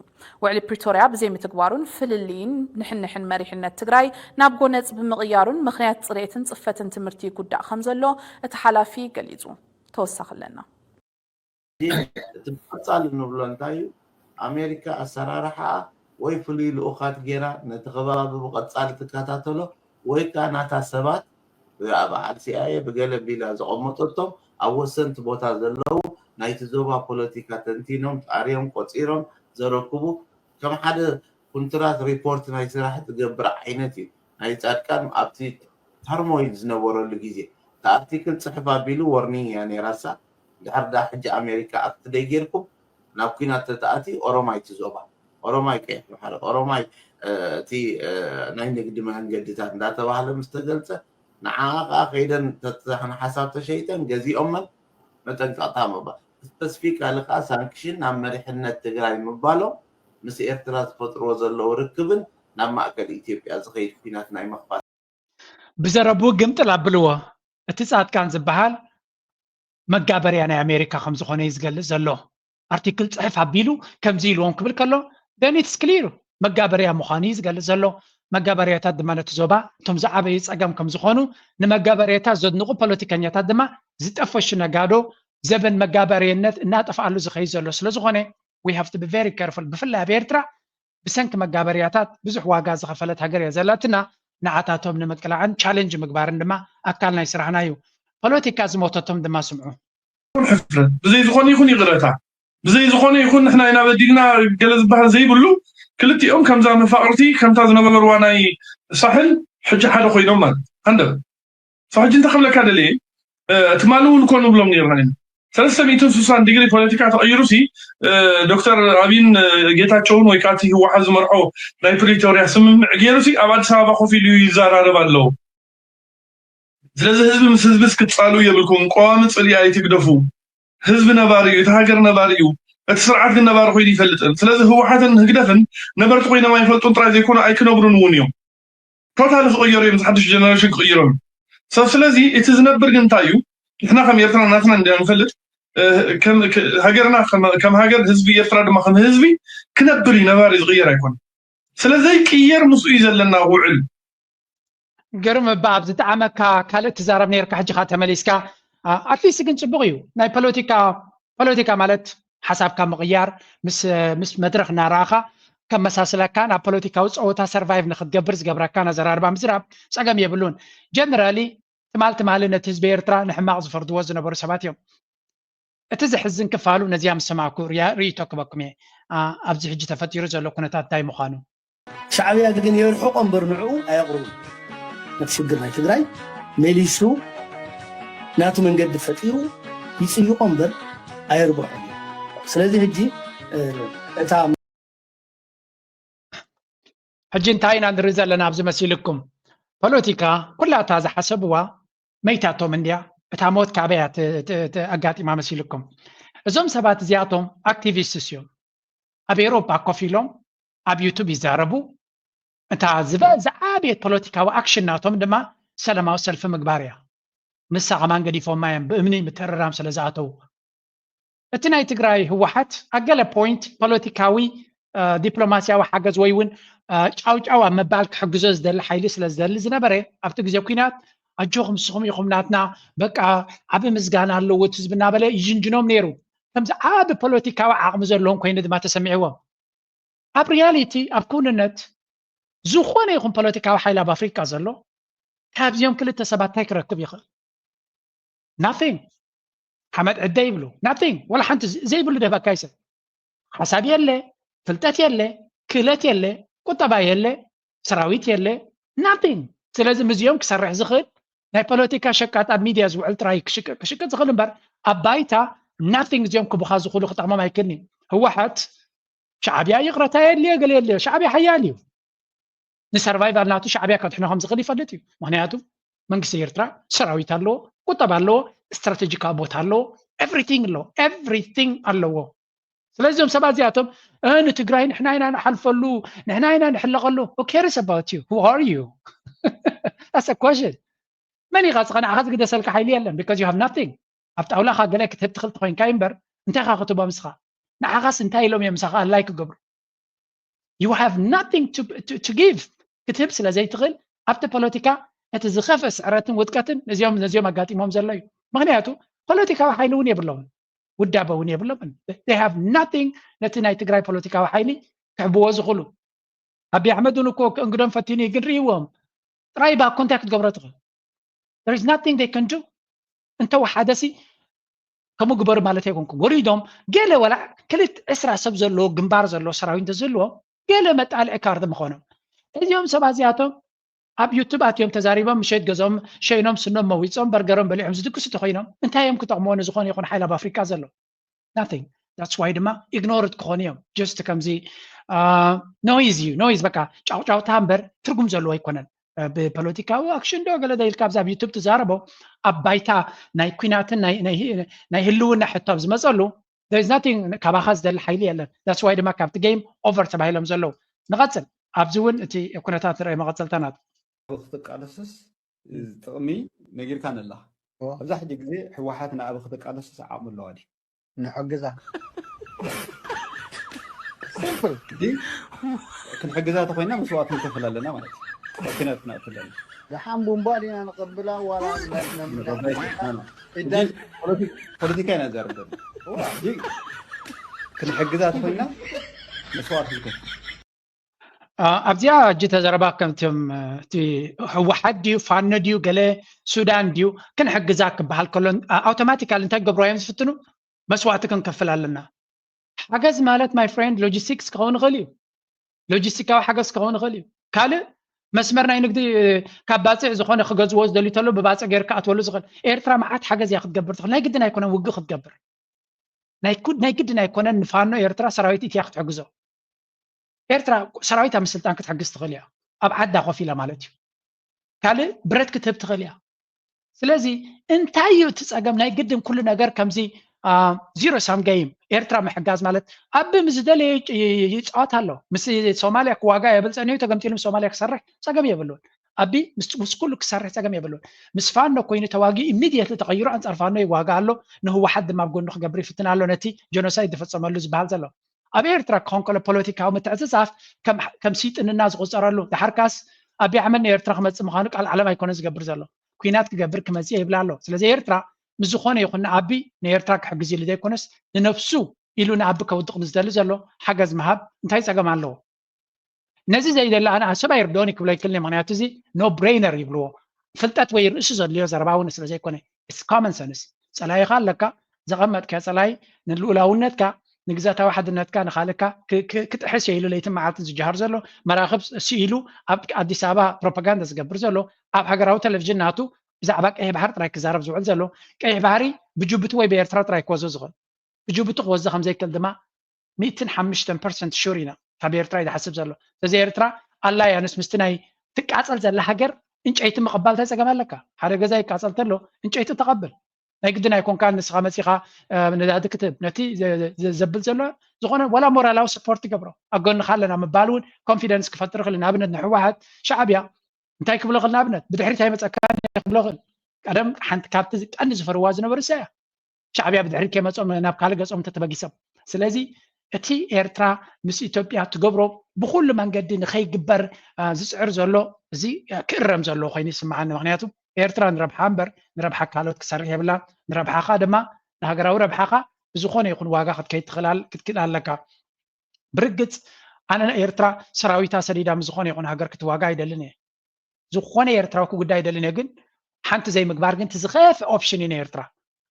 ውዕሊ ፕሪቶርያ ብዘይምትግባሩን ፍልልይን ንሕንሕን መሪሕነት ትግራይ ናብ ጎነፅ ብምቕያሩን ምኽንያት ፅሬትን ፅፈትን ትምህርቲ ይጉዳእ ከም ዘሎ እቲ ሓላፊ ገሊፁ። ተወሳኺ ኣለና። እቲ ብቐፃሊ ንብሎ እንታይ እዩ? ኣሜሪካ ኣሰራርሓኣ ወይ ፍሉይ ልኡኻት ገይራ ነቲ ከባቢ ብቐፃሊ ትከታተሎ ወይ ከዓ ናታ ሰባት ብበዓል ሲኣይኤ ብገለ ቢላ ዘቐመጠቶም ኣብ ወሰንቲ ቦታ ዘለዉ ናይቲ ዞባ ፖለቲካ ተንቲኖም ጣርዮም ቆፂሮም ዘረክቡ ከም ሓደ ኩንትራት ሪፖርት ናይ ስራሕ ትገብር ዓይነት እዩ። ናይ ፃድቃን ኣብቲ ተርሞይል ዝነበረሉ ግዜ እታ ኣርቲክል ፅሕፍ ኣቢሉ ወርኒንግ እያ ነይራሳ። ድሕር ዳ ሕጂ ኣሜሪካ ኣክት ደይጌርኩም ናብ ኩናት ተተኣትዩ ኦሮማይ እቲ ዞባ ኦሮማይ ቀይሕ ባሕሪ ኦሮማይ እቲ ናይ ንግዲ መንገድታት እንዳተባህለ ምስ ተገልፀ ንዓኣ ከዓ ከይደን ተተኽን ሓሳብ ተሸይጠን ገዚኦመን መጠንቀቕታ ምባል ስፐሲፊካሊ ከዓ ሳንክሽን ናብ መሪሕነት ትግራይ ምባሎም ምስ ኤርትራ ዝፈጥርዎ ዘለዉ ርክብን ናብ ማእከል ኢትዮጵያ ዝኸይድ ኩናት ናይ ምኽፋት ብዘረብኡ ግምጥል ኣብልዎ። እቲ ፃድቃን ዝበሃል መጋበርያ ናይ ኣሜሪካ ከም ዝኾነ እዩ ዝገልፅ ዘሎ። ኣርቲክል ፅሕፍ ኣቢሉ ከምዚ ኢልዎም ክብል ከሎ then it's clear መጋበርያ ምዃኑ እዩ ዝገልፅ ዘሎ። መጋበርያታት ድማ ነቲ ዞባ እቶም ዝዓበዩ ፀገም ከም ዝኾኑ ንመጋበርያታት ዘድንቑ ፖለቲከኛታት ድማ ዝጠፈሹ ነጋዶ ዘበን መጋበርየነት እናጠፍኣሉ ዝኸይድ ዘሎ ስለ ዝኾነ we have to be very careful ብፍላይ ኣብ ኤርትራ ብሰንኪ መጋበርያታት ብዙሕ ዋጋ ዝኸፈለት ሃገር እያ ዘላትና። ንዓታቶም ንምቅላዕን ቻለንጅ ምግባርን ድማ ኣካል ናይ ስራሕና እዩ። ፖለቲካ ዝሞተቶም ድማ ስምዑ። ሕፍረት ብዘይ ዝኾነ ይኹን ይቕረታ ብዘይ ዝኾነ ይኹን ንሕና ኢና በዲልና ገለ ዝበሃል ዘይብሉ ክልቲኦም ከምዛ መፋቕርቲ ከምታ ዝነበርዋ ናይ ሳሕል ሕጂ ሓደ ኮይኖም ማለት ኣንደ ሕጂ እንተ ክብለካ ደልየ ትማሊ እውን እኮ ንብሎም ነርና ኢና ሰለስተ ሚእትን ስሳን ዲግሪ ፖለቲካ ተቐይሩ ሲ ዶክተር ኣብይን ጌታቸውን ወይ ከዓ እቲ ህወሓት ዝመርሖ ናይ ፕሪቶርያ ስምምዕ ገይሩ ሲ ኣብ ኣዲስ ኣበባ ኮፍ ኢሉ ይዘራረብ ኣለዉ ስለዚ ህዝቢ ምስ ህዝቢ ክትፃልኡ የብልኩም ቀዋሚ ፅልኢ ኣይትግደፉ ህዝቢ ነባሪ እዩ እቲ ሃገር ነባሪ እዩ እቲ ስርዓት ግን ነባሪ ኮይኑ ይፈልጥን ስለዚ ህወሓትን ህግደፍን ነበርቲ ኮይኖም ኣይፈልጡን ጥራይ ዘይኮኑ ኣይክነብሩን እውን እዮም ቶታሊ ክቕየሩ እዮም ሓድሽ ጀነሬሽን ክቕይሮም ሰብ ስለዚ እቲ ዝነብር ግን እንታይ እዩ ንሕና ከም ኤርትራ ናትና እንዲና ንፈልጥ ሃገርና ከም ሃገር ህዝቢ ኤርትራ ድማ ከም ህዝቢ ክነብር እዩ ነባሪ ዝቕየር ኣይኮነ ስለዘይቅየር ምስኡ እዩ ዘለና ውዕል ገርም እባ ኣብ ዝጠዓመካ ካልእ ትዛረብ ነርካ ሕጂ ካ ተመሊስካ ኣትሊስት ግን ፅቡቅ እዩ ናይ ፖለቲካ ፖለቲካ ማለት ሓሳብካ ምቕያር ምስ መድረክ እናረኣኻ ከመሳስለካ ናብ ፖለቲካዊ ፀወታ ሰርቫይቭ ንክትገብር ዝገብረካ ኣዘራርባ ምዝራብ ፀገም የብሉን ጀነራሊ ትማል ትማሊ ነቲ ህዝቢ ኤርትራ ንሕማቕ ዝፈርድዎ ዝነበሩ ሰባት እዮም እቲ ዘሕዝን ክፋሉ ነዚኣ ምስ ሰማዕኩ ርእይቶ ክበኩም እየ ኣብዚ ሕጂ ተፈጢሩ ዘሎ ኩነታት እንታይ ምዃኑ ሻዕብያ ግን የርሕቆ እምበር ንዕኡ ኣየቕርቡን ነቲ ሽግር ናይ ትግራይ መሊሱ ናቱ መንገዲ ፈጢሩ ይፅይቆ እምበር ኣይርብሑን እዩ። ስለዚ ሕጂ እታ ሕጂ እንታይ ኢና ንርኢ ዘለና ኣብዚ መሲልኩም? ፖለቲካ ኩላ እታ ዝሓሰብዋ መይታቶም እንድያ። እታ ሞት ካበያ ኣጋጢማ መሲልኩም? እዞም ሰባት እዚኣቶም ኣክቲቪስትስ እዮም። ኣብ ኤውሮጳ ኮፍ ኢሎም ኣብ ዩቱብ ይዛረቡ። እታ ዝበ ዝዓበየት ፖለቲካዊ ኣክሽን ናቶም ድማ ሰላማዊ ሰልፊ ምግባር እያ። ንሳ ከማን ገዲፎማ እዮም ብእምኒ ምትእርራም ስለ ዝኣተዉ። እቲ ናይ ትግራይ ህወሓት ኣብ ገለ ፖይንት ፖለቲካዊ ዲፕሎማስያዊ ሓገዝ ወይ እውን ጫውጫው ኣብ ምባል ክሕግዞ ዝደሊ ሓይሊ ስለ ዝደሊ ዝነበረ ኣብቲ ግዜ ኩናት ኣጆኹም ንስኹም ኢኹም ናትና በቃ ዓቢ ምስጋና ኣለዎ እቲ ህዝቢ እናበለ ይጅንጅኖም ነይሩ። ከምዚ ዓቢ ፖለቲካዊ ዓቕሚ ዘለዎም ኮይኑ ድማ ተሰሚዕዎም። ኣብ ሪያሊቲ ኣብ ክውንነት ዝኾነ ይኹን ፖለቲካዊ ሓይሊ ኣብ ኣፍሪቃ ዘሎ ካብዚኦም ክልተ ሰባት እንታይ ክረክብ ይኽእል? ናቲንግ። ሓመድ ዕደ ይብሉ። ናቲንግ። ወላ ሓንቲ ዘይብሉ ደህበካ ይሰብ ሓሳብ የለ፣ ፍልጠት የለ፣ ክእለት የለ፣ ቁጠባ የለ፣ ሰራዊት የለ፣ ናቲንግ። ስለዚ ምስዚኦም ክሰርሕ ዝኽእል ናይ ፖለቲካ ሸቃጥ ኣብ ሚድያ ዝውዕል ጥራይ ክሽቅጥ ዝኽእል እምበር ኣብ ባይታ ናቲንግ። እዚኦም ክቡኻ ዝኽእሉ ክጠቕሞም ኣይክእልን እዩ። ህወሓት ሻዕብያ ይቕረታ የድልዮ ገለ የድልዮ። ሻዕብያ ሓያል እዩ። ንሰርቫይቫል ናቱ ሻዕብያ ከድሕኖ ከም ዝኽእል ይፈልጥ እዩ። ምክንያቱ መንግስቲ ኤርትራ ሰራዊት ኣለዎ፣ ቁጠባ ኣለዎ፣ ስትራቴጂካዊ ቦታ ኣለዎ፣ ኤቭሪቲንግ ኣለዎ፣ ኤቭሪቲንግ ኣለዎ። ስለዚ እዞም ሰባት እዚኣቶም ንትግራይ ንሕና ኢና ንሓልፈሉ፣ ንሕና ኢና ንሕለቐሉ። Who cares about you? Who are you? That's a question። መን ኢኻ እስኻ? ንዓኻ ዝግደሰልካ ሓይሊ የለን because you have nothing። ኣብ ጣውላኻ ገለ ክትህብ ትኽእል ተኾይንካ እምበር እንታይ ኢኻ ክትህቦም እስኻ? ንዓኻስ እንታይ ኢሎም እዮም ምሳኻ ኣላይ ክገብሩ? You have nothing to, to, to give ክትህብ ስለ ዘይትኽእል ኣብቲ ፖለቲካ እቲ ዝኸፍአ ስዕረትን ውድቀትን ነዚኦም ነዚኦም ኣጋጢሞም ዘሎ እዩ። ምክንያቱ ፖለቲካዊ ሓይሊ እውን የብሎምን፣ ውዳበ እውን የብሎምን። They have nothing ነቲ ናይ ትግራይ ፖለቲካዊ ሓይሊ ክሕብዎ ዝኽእሉ። ኣቢ ኣሕመድ እውን እኮ ከእንግዶም ፈቲኑ እዩ፣ ግን ርእይዎም ጥራይ ባ ኮንታክት ገብሮ ትኽእል። There is nothing they can do። እንተወሓደሲ ከምኡ ግበሩ ማለት ኣይኮንኩም። ወሪዶም ገለ ወላ ክልተ ዕስራ ሰብ ዘለዎ ግንባር ዘለዎ ሰራዊት እንተዝህልዎም ገለ መጣልዒ ካርድ ምኾኖም። እዚኦም ሰባት እዚኣቶም ኣብ ዩቱብ ኣትዮም ተዛሪቦም ምሸት ገዝኦም ሸይኖም ስኖም መዊፆም በርገሮም በሊዖም ዝድግሱ ተኮይኖም እንታይ እዮም ክጠቕምዎ ንዝኾነ ይኹን ሓይል ኣብ ኣፍሪቃ ዘሎ? Nothing። That's why ድማ ኢግኖርድ ክኾኑ እዮም። ጀስት ከምዚ ኖይዝ እዩ፣ ኖይዝ በቃ ጫውጫውታ እምበር ትርጉም ዘለዎ ኣይኮነን። ብፖለቲካዊ ኣክሽን ዶ ገለ ዶ ኢልካ ኣብዚ ኣብ ዩቱብ ትዛረቦ ኣብ ባይታ ናይ ኩናትን ናይ ህልውና ሕቶ ኣብ ዝመፀሉ there's nothing ካባኻ ዝደሊ ሓይሊ የለን። That's why ድማ ካብቲ ጌም ኦቨር ተባሂሎም ዘለዉ። ንቐፅል። ኣብዚ እውን እቲ ኩነታት ንርአ መቐፀልታ ናት ክትቃለስስ ጥቕሚ ነጊርካን ኣለኻ። ኣብዛ ሕጂ ግዜ ህወሓት ንኣበ ክትቃለስስ ዓቕሚ ኣለዋ ድዩ? ንሕግዛ ክንሕግዛ ተኮይና መስዋዕት ንከፍል ኣለና ማለት እዩ። ኩናት ክንኣቱ ኣለና። ደሓን ቡምባ ዲና ንቐብላ ዋላ ፖለቲካ ኢና ዘርብ ክንሕግዛ ተኮይና መስዋዕት ንከፍል። ኣብዚኣ ሕጂ ተዘረባ ከምቶም እቲ ህወሓት ድዩ ፋኖ ድዩ ገለ ሱዳን ድዩ ክንሕግዛ ክበሃል ከሎ ኣውቶማቲካል እንታይ ገብሩ እዮም ዝፍትኑ? መስዋዕቲ ክንከፍል ኣለና። ሓገዝ ማለት ማይ ፍሬንድ ሎጂስቲክስ ክኸውን ይኽእል እዩ፣ ሎጂስቲካዊ ሓገዝ ክኸውን ይኽእል እዩ። ካልእ መስመር ናይ ንግዲ ካብ ባፅዕ ዝኾነ ክገዝዎ ዝደልዩ ተሎ ብባፅዕ ገይሩ ክኣትወሉ ዝኽእል። ኤርትራ መዓት ሓገዝ እያ ክትገብር ትኽእል። ናይ ግድን ኣይኮነን ውግእ ክትገብር፣ ናይ ግድን ኣይኮነን ንፋኖ ኤርትራ ሰራዊት ኢትያ ክትሕግዞ። ኤርትራ ሰራዊት ኣብ ምስልጣን ክትሕግዝ ትኽእል እያ፣ ኣብ ዓዳ ኮፍ ኢላ ማለት እዩ። ካልእ ብረት ክትህብ ትኽእል እያ። ስለዚ እንታይ እዩ እቲ ፀገም? ናይ ግድን ኩሉ ነገር ከምዚ ዚሮ ሳም ገይም ኤርትራ ምሕጋዝ ማለት ኣቢ ምስ ዝደለየ ይፃወት ኣሎ። ምስ ሶማልያ ክዋጋ የብል ፀኒሑ ተገምጢሉ ምስ ሶማልያ ክሰርሕ ፀገም የብሉን። ኣቢ ምስ ኩሉ ክሰርሕ ፀገም የብሉን። ምስ ፋኖ ኮይኑ ተዋጊኡ ኢሚድየትሊ ተቐይሩ ኣንፃር ፋኖ ይዋጋ ኣሎ። ንህወሓት ድማ ኣብ ጎኑ ክገብር ይፍትን ኣሎ ነቲ ጀኖሳይድ ዝፈፀመሉ ዝበሃል ዘሎ። ኣብ ኤርትራ ክኾን ከሎ ፖለቲካዊ ምትዕፅፃፍ ከም ስይጥንና ዝቑፀረሉ፣ ድሓርካስ ኣቢ ኣሕመድ ንኤርትራ ክመፅእ ምዃኑ ቃል ዓለም ኣይኮነ ዝገብር ዘሎ። ኩናት ክገብር ክመፅእ ይብል ኣሎ። ስለዚ ኤርትራ ምስ ዝኾነ ይኹን ንኣቢ ንኤርትራ ክሕግዝ ኢሉ ዘይኮነስ ንነብሱ ኢሉ ንኣቢ ከውድቕ ንዝደሊ ዘሎ ሓገዝ ምሃብ እንታይ ፀገም ኣለዎ? ነዚ ዘይደሊ ኣነ ሰብ ኣይርድኦን ክብሎ ይክእል። ምክንያቱ እዚ ኖ ብሬነር ይብልዎ። ፍልጠት ወይ ርእሲ ዘድልዮ ዘረባ እውን ስለ ዘይኮነ it's common sense። ፀላኢኻ ኣለካ፣ ዘቐመጥካዮ ፀላኢ ንልኡላውነትካ ንግዛታዊ ሓድነትካ ንኻልእካ ክጥሕስ እየ ኢሉ ለይትን መዓልትን ዝጀሃር ዘሎ መራኽብ ስኢሉ ኣብ ኣዲስ ኣበባ ፕሮፓጋንዳ ዝገብር ዘሎ ኣብ ሃገራዊ ቴሌቪዥን ናቱ ብዛዕባ ቀይሕ ባሕሪ ጥራይ ክዛረብ ዝውዕል ዘሎ ቀይሕ ባሕሪ ብጅቡቲ ወይ ብኤርትራ ጥራይ ክወዞ ዝኽእል ብጅቡቲ ክወስዶ ከም ዘይክእል ድማ ሚእትን ሓሙሽተን ፐርሰንት ሹር ኢና። ካብ ኤርትራ እዩ ዝሓስብ ዘሎ። ስለዚ ኤርትራ ኣላያንስ ምስቲ ናይ ትቃጸል ዘላ ሃገር ዕንጨይቲ ምቕባል እንታይ ጸገም ኣለካ? ሓደ ገዛ ይቃጸል ተሎ ዕንጨይቲ ተቐብል። ናይ ግድን ኣይኮንካ ንስኻ መጺኻ ነዳዲ ክትህብ ነቲ ዘብል ዘሎ ዝኾነ ዋላ ሞራላዊ ስፖርት ይገብሮ ኣብ ጎንኻ ኣለና ምባል እውን ኮንፊደንስ ክፈጥር ይኽእል። ንኣብነት ንሕወሓት ሻዕብያ እንታይ ክብሎ ክእል ንኣብነት ብድሕሪት ኣይመፀካ ክብሎ ክእል። ቀደም ሓንቲ ካብቲ ቀንዲ ዝፈርዋ ዝነበሩ እሳ እያ። ሻዕብያ ብድሕሪት ከይመፆም ናብ ካልእ ገፆም ተተበጊሶም። ስለዚ እቲ ኤርትራ ምስ ኢትዮጵያ ትገብሮ ብኩሉ መንገዲ ንኸይግበር ዝፅዕር ዘሎ እዚ ክእረም ዘለዎ ኮይኑ ይስምዓኒ። ምክንያቱ ኤርትራ ንረብሓ እምበር ንረብሓ ካልኦት ክሰርሕ የብላ። ንረብሓኻ ድማ ንሃገራዊ ረብሓኻ ብዝኾነ ይኹን ዋጋ ክትከይድ ትኽእል ክትክእል ኣለካ። ብርግፅ ኣነ ኤርትራ ሰራዊታ ሰዲዳ ምስ ዝኾነ ይኹን ሃገር ክትዋጋ ኣይደልን እየ። ዝኾነ ኤርትራዊ ክጉዳ ኣይደልን እየ። ግን ሓንቲ ዘይምግባር ግን ትዝኸፍ ኦፕሽን እዩ ንኤርትራ።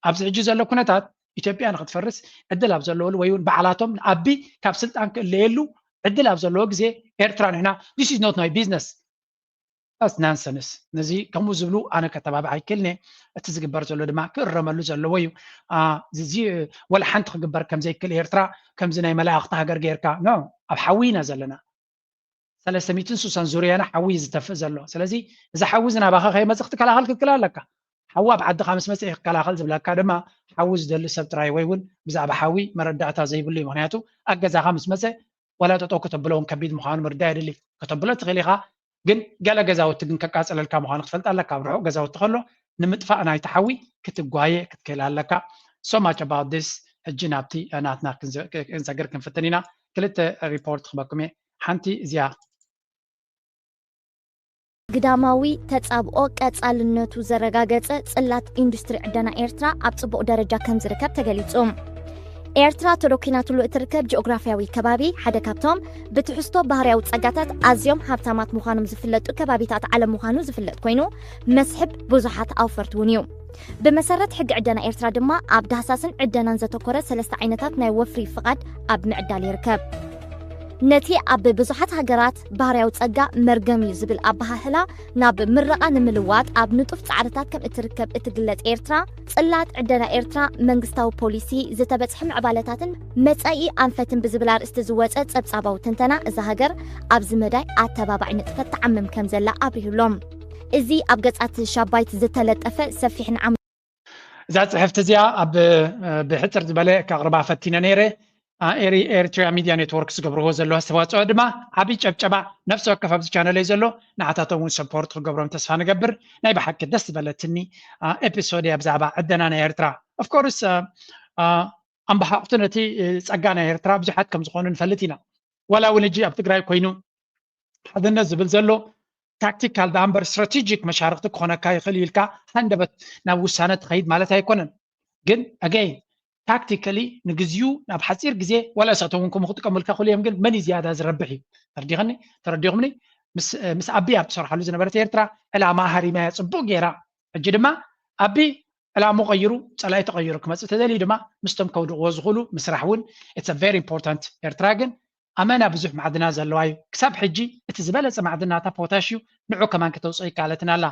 ኣብዚ ሕጂ ዘሎ ኩነታት ኢትዮጵያ ንክትፈርስ ዕድል ኣብ ዘለወሉ ወይ እውን ባዕላቶም ንኣቢ ካብ ስልጣን ክእለየሉ ዕድል ኣብ ዘለዎ ግዜ ኤርትራ ንሕና this is not my business that's nonsense። ነዚ ከምኡ ዝብሉ ኣነ ከተባብዕ ኣይክእልን እየ። እቲ ዝግበር ዘሎ ድማ ክእረመሉ ዘለዎ እዩ። እዚ ወላ ሓንቲ ክግበር ከምዘይክእል ኤርትራ ከምዚ ናይ መላእኽቲ ሃገር ጌርካ ኖ ኣብ ሓዊ ኢና ዘለና። ሰለስተ ሚእትን ስሳን ዙርያና ሓዊ እዩ ዝጠፍእ ዘሎ። ስለዚ እዚ ሓዊ እዚ ናባኻ ከይመፅእ ክትከላኸል ክትክእል ኣለካ። ሓዊ ኣብ ዓድኻ ምስ መፅእ ክከላኸል ዝብለካ ድማ ሓዊ ዝደሊ ሰብ ጥራይ ወይ እውን ብዛዕባ ሓዊ መረዳእታ ዘይብሉ እዩ። ምክንያቱ ኣብ ገዛኻ ምስ መፀ ዋላ ጠጠው ከተብሎ እውን ከቢድ ምዃኑ ምርዳእ የድሊ። ከተብሎ ትኽእል ኢኻ፣ ግን ገለ ገዛውቲ ግን ከቃፅለልካ ምዃኑ ክትፈልጥ ኣለካ። ኣብ ርሑቕ ገዛውቲ ከሎ ንምጥፋእ ናይቲ ሓዊ ክትጓየ ክትክእል ኣለካ። So much about this። ሕጂ ናብቲ ናትና ክንሰግር ክንፍትን ኢና። ክልተ ሪፖርት ክበኩም እየ። ሓንቲ እዚኣ። ግዳማዊ ተጻብኦ ቀጻልነቱ ዘረጋገጸ ጽላት ኢንዱስትሪ ዕደና ኤርትራ ኣብ ጽቡቕ ደረጃ ከም ዝርከብ ተገሊጹ። ኤርትራ ተዶኪናትሉ እትርከብ ጂኦግራፍያዊ ከባቢ ሓደ ካብቶም ብትሕዝቶ ባህርያዊ ጸጋታት ኣዝዮም ሃብታማት ምዃኖም ዝፍለጡ ከባቢታት ዓለም ምዃኑ ዝፍለጥ ኮይኑ መስሕብ ብዙሓት ኣውፈርቲ እውን እዩ። ብመሰረት ሕጊ ዕደና ኤርትራ ድማ ኣብ ዳህሳስን ዕደናን ዘተኮረ ሰለስተ ዓይነታት ናይ ወፍሪ ፍቓድ ኣብ ምዕዳል ይርከብ። ነቲ ኣብ ብዙሓት ሃገራት ባህርያዊ ጸጋ መርገም እዩ ዝብል ኣበሃህላ ናብ ምረቓ ንምልዋጥ ኣብ ንጡፍ ጻዕርታት ከም እትርከብ እትግለጽ ኤርትራ፣ ጽላት ዕደና ኤርትራ መንግስታዊ ፖሊሲ፣ ዝተበጽሐ ምዕባለታትን መጻኢ ኣንፈትን ብዝብል ኣርእስቲ ዝወጸ ጸብጻባዊ ትንተና እዛ ሃገር ኣብዚ መዳይ ኣተባባዒ ንጥፈት ትዓምም ከም ዘላ ኣብሪሁሎም። እዚ ኣብ ገጻት ሻባይት ዝተለጠፈ ሰፊሕን ዓም እዛ ፅሕፍቲ እዚኣ ኣብ ብሕፅር ዝበለ ከቕርባ ፈቲነ ነይረ። ኤሪ ኤሪትሪያ ሚድያ ኔትወርክ ዝገብርዎ ዘለዉ ኣስተዋፅኦ ድማ ዓብዪ ጨብጨባ ነፍሲ ወከፍ ኣብዚ ቻነለይ ዘሎ ንዓታቶም እውን ሰፖርት ክገብሮም ተስፋ ንገብር። ናይ ብሓቂ ደስ ዝበለትኒ ኤፒሶድ እያ ብዛዕባ ዕደና ናይ ኤርትራ። ኦፍኮርስ ኣምባሓቕቱ ነቲ ፀጋ ናይ ኤርትራ ብዙሓት ከም ዝኾኑ ንፈልጥ ኢና። ዋላ እውን ሕጂ ኣብ ትግራይ ኮይኑ ሓድነት ዝብል ዘሎ ታክቲካል ዳኣ እምበር ስትራቴጂክ መሻርክቲ ክኾነካ ይኽእል ኢልካ ሃንደበት ናብ ውሳነ ትኸይድ ማለት ኣይኮነን። ግን ኣገይን ታክቲካሊ ንግዚኡ ናብ ሓፂር ግዜ ዋላ እሳቶም እውን ከምኡ ክጥቀሙልካ ክኽእሉ እዮም። ግን መን እዩ ዝያዳ ዝረብሕ እዩ ተረዲኸኒ ተረዲኹምኒ። ምስ ኣቢ ኣብ ትሰርሓሉ ዝነበረት ኤርትራ ዕላማ ሃሪማያ ፅቡቕ ገይራ። ሕጂ ድማ ኣቢ ዕላሙ ቀይሩ ፀላኢ ተቐይሩ ክመፅእ ተደልዩ ድማ ምስቶም ከውድቕዎ ዝኽእሉ ምስራሕ እውን it's very important። ኤርትራ ግን ኣመና ብዙሕ ማዕድናት ዘለዋ እዩ። ክሳብ ሕጂ እቲ ዝበለፀ ማዕድን ናታ ፖታሽ እዩ። ንዑ ከማን ከተውፅኦ ይከኣለትን ኣላ።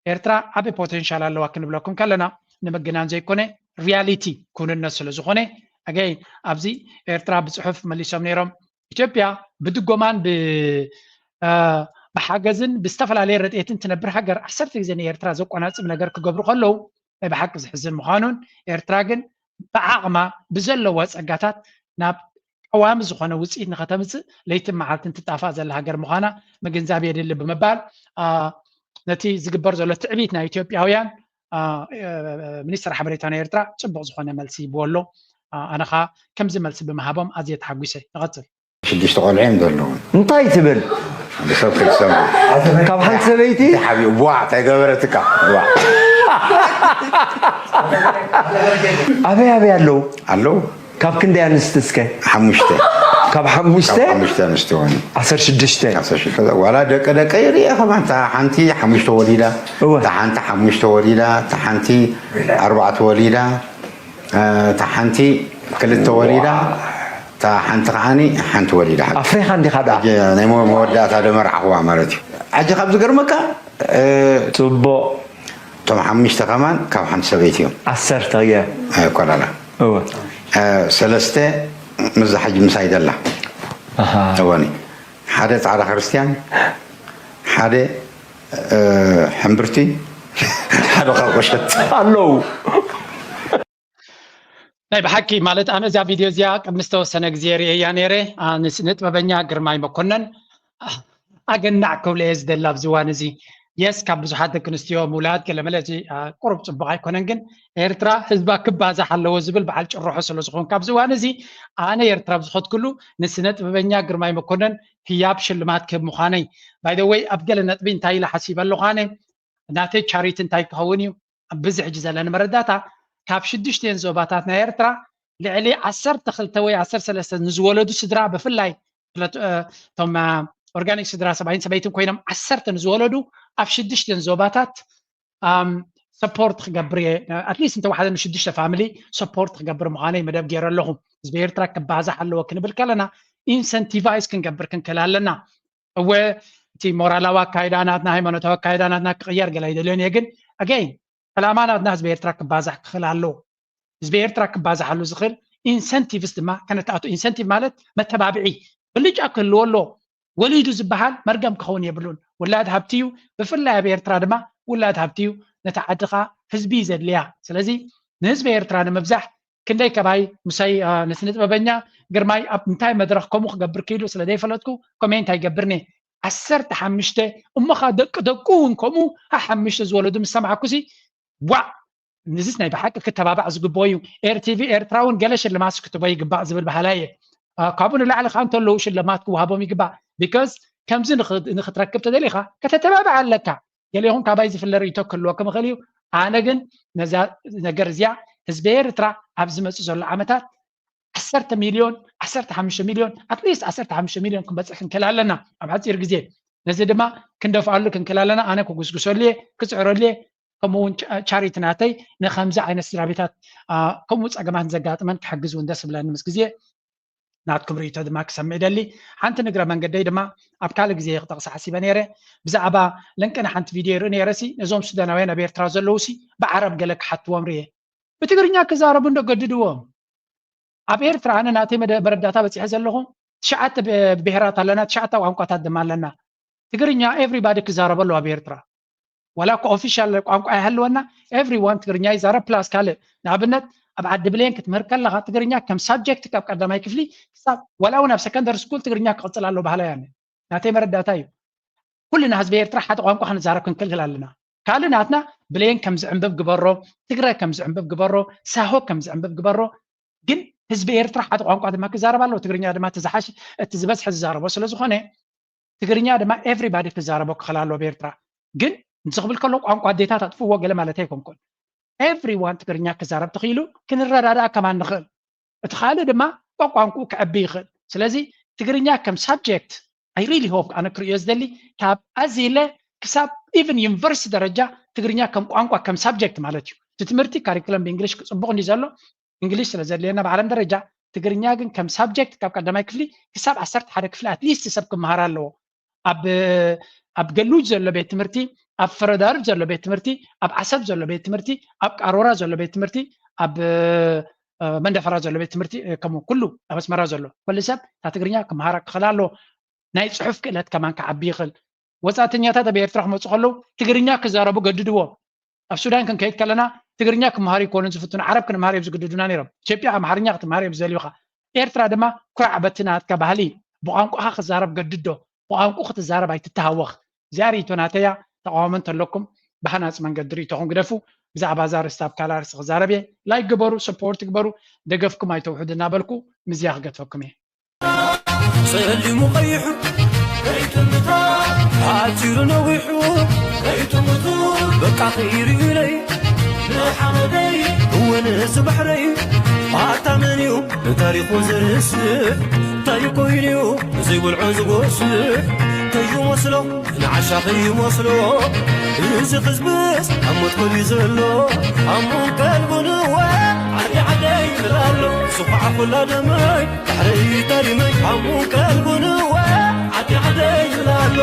ኤርትራ ዓቢ ፖቴንሻል ኣለዋ ክንብለኩም ከለና ንምግናን ዘይኮነ ሪያሊቲ ክውንነት ስለ ዝኾነ ኣገይን ኣብዚ ኤርትራ ብፅሑፍ መሊሶም ነይሮም። ኢትዮጵያ ብድጎማን ብሓገዝን ብዝተፈላለየ ረድኤትን ትነብር ሃገር ዓሰርተ ግዜ ንኤርትራ ዘቆናፅብ ነገር ክገብሩ ከለዉ ናይ ብሓቂ ዝሕዝን ምዃኑን ኤርትራ ግን ብዓቕማ ብዘለዋ ፀጋታት ናብ ቀዋሚ ዝኾነ ውፅኢት ንኸተምፅእ ለይትን መዓልትን ትጣፋእ ዘላ ሃገር ምዃና ምግንዛብ የድሊ ብምባል ነቲ ዝግበር ዘሎ ትዕቢት ናይ ኢትዮጵያውያን ሚኒስትር ሓበሬታ ናይ ኤርትራ ፅቡቕ ዝኾነ መልሲ ይብዎ ኣሎ። ኣነ ኸዓ ከምዚ መልሲ ብምሃቦም ኣዝየ ተሓጒሰ። ንቐፅል። ሽዱሽተ ቆልዑ እዮም ዘለዉ። እንታይ ትብል? ንሰብ ከይትሰምዑ። ካብ ሓንቲ ሰበይቲ? እንታይ ሓቢኡ? ቧዕ፣ እንታይ ገበረትካ? ቧዕ። ኣበይ ኣበይ ኣለዉ? ኣለዉ። ካብ ክንደይ ኣንስቲ እስከ? ሓሙሽተ። ካብ ሓሙሽተ? ካብ ሓሙሽተ ኣንስቲ ኾይኑ። ዓሰርተ ሽዱሽተ። ዓሰርተ ሽዱሽተ። ዋላ ደቂ ደቂ ይርኤ ከማን። እታ ሓንቲ ሓሙሽተ ወሊዳ። እወ። እታ ሓንቲ ሓሙሽተ ወሊዳ። እታ ሓንቲ ኣርባዕተ ወሊዳ። እታ ሓንቲ ክልተ ወሊዳ፣ እታ ሓንቲ ከዓኒ ሓንቲ ወሊዳ። ኣፍሪኻ እንዲኻ ደኣ? ሕጂ ናይ መ- መወዳእታ ዶ መርዓኹዋ ማለት እዩ። ሕጂ ካብ ዝገርመካ፣ እ፣ ጽቡቕ። እቶም ሓሙሽተ ከማን ካብ ሓንቲ ሰበይቲ እዮም። ዓሰርተ ገ። ኣይኮነና። እወ። ሰለስተ ምዛ ሕጂ ምሳይ ዘላ። እዋኒ ሓደ ፃዕዳ ክርስቲያን፣ ሓደ ሕምብርቲ፣ ሓደ ካብ ቁሸት ኣለዉ። ናይ ብሓቂ ማለት ኣነ እዚኣ ቪድዮ እዚኣ ቅድሚ ዝተወሰነ ግዜ ርእየያ ነይረ። ንጥበበኛ ግርማይ መኮነን ኣገናዕ ክብሎ እየ ዝደሊ ኣብዚ እዋን እዚ። የስ ካብ ብዙሓት ደቂ ኣንስትዮ ምውላድ ገለመለ እዚ ቁሩብ ፅቡቕ ኣይኮነን፣ ግን ኤርትራ ህዝባ ክባዛሕ ኣለዎ ዝብል በዓል ጭርሖ ስለ ዝኾንኩ ኣብዚ እዋን እዚ ኣነ ኤርትራ ኣብ ዝኸድኩሉ ንስነ ጥበበኛ ግርማይ መኮነን ህያብ ሽልማት ክህብ ምዃነይ። ባይ ዘ ወይ ኣብ ገለ ነጥቢ እንታይ ኢለ ሓሲበ ኣለኹ ኣነ ናተይ ቻሪቲ እንታይ ክኸውን እዩ? ብዚ ሕጂ ዘለኒ መረዳእታ ካብ ሽዱሽተን ዞባታት ናይ ኤርትራ ልዕሊ ዓሰርተ ክልተ ወይ ዓሰርተ ሰለስተ ንዝወለዱ ስድራ ብፍላይ እቶም ኦርጋኒክ ስድራ ሰብኣይን ሰበይትን ኮይኖም ዓሰርተ ንዝወለዱ ኣብ ሽዱሽተን ዞባታት ሰፖርት ክገብር እየ ኣትሊስት እንተወሓደ ንሽዱሽተ ፋሚሊ ሰፖርት ክገብር ምዃነይ መደብ ገይረ ኣለኹ። ህዝቢ ኤርትራ ክባዛሕ ኣለዎ ክንብል ከለና ኢንሰንቲቫይዝ ክንገብር ክንክእል ኣለና። እወ እቲ ሞራላዊ ኣካይዳ ናትና ሃይማኖታዊ ኣካይዳ ናትና ክቕየር ገለ ኣይደልዮን እየ፣ ግን ኣገይን ዕላማ ናትና ህዝቢ ኤርትራ ክባዛሕ ክኽእል ኣለዎ። ህዝቢ ኤርትራ ክባዛሓሉ ዝኽእል ኢንሰንቲቭስ ድማ ከነተኣቶ። ኢንሰንቲቭ ማለት መተባብዒ ብልጫ ክህልዎ ኣለዎ። ወሊዱ ዝበሃል መርገም ክኸውን የብሉን። ውላድ ሃብቲ እዩ። ብፍላይ ኣብ ኤርትራ ድማ ውላድ ሃብቲ እዩ። ነታ ዓዲ ኸኣ ህዝቢ እዩ ዘድልያ። ስለዚ ንህዝቢ ኤርትራ ንምብዛሕ ክንደይ ከባይ ምሳይ ነስነ ጥበበኛ ግርማይ ኣብ እንታይ መድረኽ ከምኡ ክገብር ክኢሉ ስለ ዘይፈለጥኩ ኮሜንት ኣይገብርኒ። ዓሰርተ ሓሙሽተ እሞ ኸኣ ደቂ ደቁ እውን ከምኡ ሓሙሽተ ዝወለዱ ምስ ሰማዕኩሲ ዋዕ ንዝስ ናይ ብሓቂ ክተባባዕ ዝግብኦ እዩ። ኤርቲቪ ኤርትራ እውን ገለ ሽልማት ክትቦ ይግባእ ዝብል ባህላ እየ። ካብኡ ንላዕሊ ከዓ እንተለዉ ሽልማት ክወሃቦም ይግባእ። ቢካዝ ከምዚ ንኽትረክብ ተደሊኻ ከተተባብዕ ኣለካ። ገሊኹም ካባይ ዝፍለ ርእይቶ ክህልወኩም ይኽእል እዩ። ኣነ ግን ነዛ ነገር እዚኣ ህዝቢ ኤርትራ ኣብ ዝመፅእ ዘሎ ዓመታት ዓሰርተ ሚልዮን ዓሰርተ ሓሙሽተ ሚልዮን ኣትሊስት ዓሰርተ ሓሙሽተ ሚልዮን ክንበፅሕ ክንክእል ኣለና ኣብ ሓፂር ግዜ። ነዚ ድማ ክንደፍኣሉ ክንክእል ኣለና። ኣነ ክጉስጉሰሉ እየ፣ ክፅዕረሉ እየ። ከምኡ እውን ቻሪቲ ናተይ ንከምዚ ዓይነት ስድራ ቤታት ከምኡ ፀገማት ንዘጋጥመን ክሕግዝ እውን ደስ ብለኒ ምስ ግዜ ናትኩም ርእይቶ ድማ ክሰምዕ ይደሊ። ሓንቲ ንግረ መንገደይ ድማ ኣብ ካልእ ግዜ ክጠቕሳ ሓሲበ ነይረ። ብዛዕባ ለንቅነ ሓንቲ ቪድዮ ይርኢ ነይረ ሲ ነዞም ሱዳናውያን ኣብ ኤርትራ ዘለዉ ሲ ብዓረብ ገለ ክሓትዎም ርየ። ብትግርኛ ክዛረቡ እንዶ ገድድዎም። ኣብ ኤርትራ ኣነ ናተይ መረዳእታ በፂሐ ዘለኹ ትሽዓተ ብሄራት ኣለና፣ ትሽዓተ ቋንቋታት ድማ ኣለና። ትግርኛ ኤቭሪባዲ ክዛረበሉ ኣብ ኤርትራ ዋላ እኮ ኦፊሻል ቋንቋ ይሃልወና ኤቭሪዋን ትግርኛ ይዛረብ ፕላስ ካልእ ንኣብነት ኣብ ዓዲ ብሌን ክትምህር ከለኻ ትግርኛ ከም ሳብጀክት ካብ ቀዳማይ ክፍሊ ክሳብ ዋላ እውን ኣብ ሰከንደሪ ስኩል ትግርኛ ክቕፅል ኣለዎ ባህላ ያነ ናተይ መረዳእታ እዩ። ኩልና ህዝቢ ኤርትራ ሓደ ቋንቋ ክንዛረብ ክንክልክል ኣለና። ካልእ ናትና ብሌን ከም ዝዕንብብ ግበሮ፣ ትግረ ከም ዝዕንብብ ግበሮ፣ ሳሆ ከም ዝዕንብብ ግበሮ። ግን ህዝቢ ኤርትራ ሓደ ቋንቋ ድማ ክዛረብ ኣለዎ። ትግርኛ ድማ እቲ ዝሓሽ እቲ ዝበዝሐ ዝዛረቦ ስለ ዝኾነ ትግርኛ ድማ ኤቭሪባዲ ክዛረቦ ክኽእል ኣለዎ ብኤርትራ። ግን ንዝኽብል ከሎ ቋንቋ ኣዴታት ኣጥፍዎ ገለ ማለት ኣይኮንኩን። ኤቭሪዋን ትግርኛ ክዛረብ ተኽኢሉ ክንረዳዳእ ከማን ንኽእል። እቲ ካልእ ድማ ቋንቋንቁ ክዕቢ ይኽእል። ስለዚ ትግርኛ ከም ሳብጀክት I really hope ኣነ ክርእዮ ዝደሊ ካብ ኣዚለ ክሳብ ኢቨን ዩኒቨርሲቲ ደረጃ ትግርኛ ከም ቋንቋ ከም ሳብጀክት ማለት እዩ። እቲ ትምህርቲ ካሪክለም ብእንግሊሽ ክፅቡቕ እንዲ ዘሎ እንግሊሽ ስለ ዘድልየና ብዓለም ደረጃ ትግርኛ ግን ከም ሳብጀክት ካብ ቀዳማይ ክፍሊ ክሳብ ዓሰርተ ሓደ ክፍሊ ኣትሊስት ሰብ ክመሃር ኣለዎ። ኣብ ኣብ ገሉጅ ዘሎ ቤት ትምህርቲ፣ ኣብ ፈረዳርብ ዘሎ ቤት ትምህርቲ፣ ኣብ ዓሰብ ዘሎ ቤት ትምህርቲ፣ ኣብ ቃሮራ ዘሎ ቤት ትምህርቲ፣ ኣብ መንደፈራ ዘሎ ቤት ትምህርቲ ከምኡ ኩሉ ኣብ ኣስመራ ዘሎ ኩሉ ሰብ እታ ትግርኛ ክመሃራ ክኽእል ኣለዎ። ናይ ፅሑፍ ክእለት ከማን ክዓቢ ይኽእል። ወፃእተኛታት ኣብ ኤርትራ ክመፁ ከለዉ ትግርኛ ክዛረቡ ገድድዎም። ኣብ ሱዳን ክንከይድ ከለና ትግርኛ ክመሃሩ ይኮኑን ዝፍትኑ ዓረብ ክንመሃር እዮም ዝግድዱና ነይሮም። ኢትዮጵያ ኣምሓርኛ ክትመሃር እዮም ዝደልዩኻ። ኤርትራ ድማ ኩራዕ በቲ ናትካ ባህሊ ብቋንቋኻ ክዛረብ ገድዶ። ብቋንቁ ክትዛረብ ኣይትተሃወኽ። እዚኣ ርእይቶ ናተያ ተቃውሞ እንተለኩም ብሃናፂ መንገዲ ርእይቶኹም ግደፉ። ብዛዕባ እዛ ርስቲ ኣብ ካልእ ኣርእስቲ ክዛረብ እየ። ላይክ ግበሩ፣ ሰፖርት ግበሩ፣ ደገፍኩም ኣይተውሕዱ እናበልኩ ምስዚኣ ክገድፈኩም እየ። ጸሊሙ ቀይሑ ከይጥምታ ሓጺሩ ነዊሑ ከይጥምቱ በቃ ከይርዩለይ ንሓመደይ እውን እዚ ባሕረይ ኣታ መን እዩ ንታሪኹ ዝርስዕ እንታይ ኮይኑ እዩ ዘይበልዖ ዝጎስዕ ከይመስሎ ንዓሻ ከይመስሎ እዚ ክዝብስ ኣብ ሞት ኮይኑ ዘሎ ኣሙን ከልቡ ንወ ዓዲ ዓደይ ይብል ኣሎ ዝኹዓ ኩላ ደመይ ባሕረይ ታሪመይ ኣሙን ከልቡ ንወ ዓዲ ዓደይ ይብል ኣሎ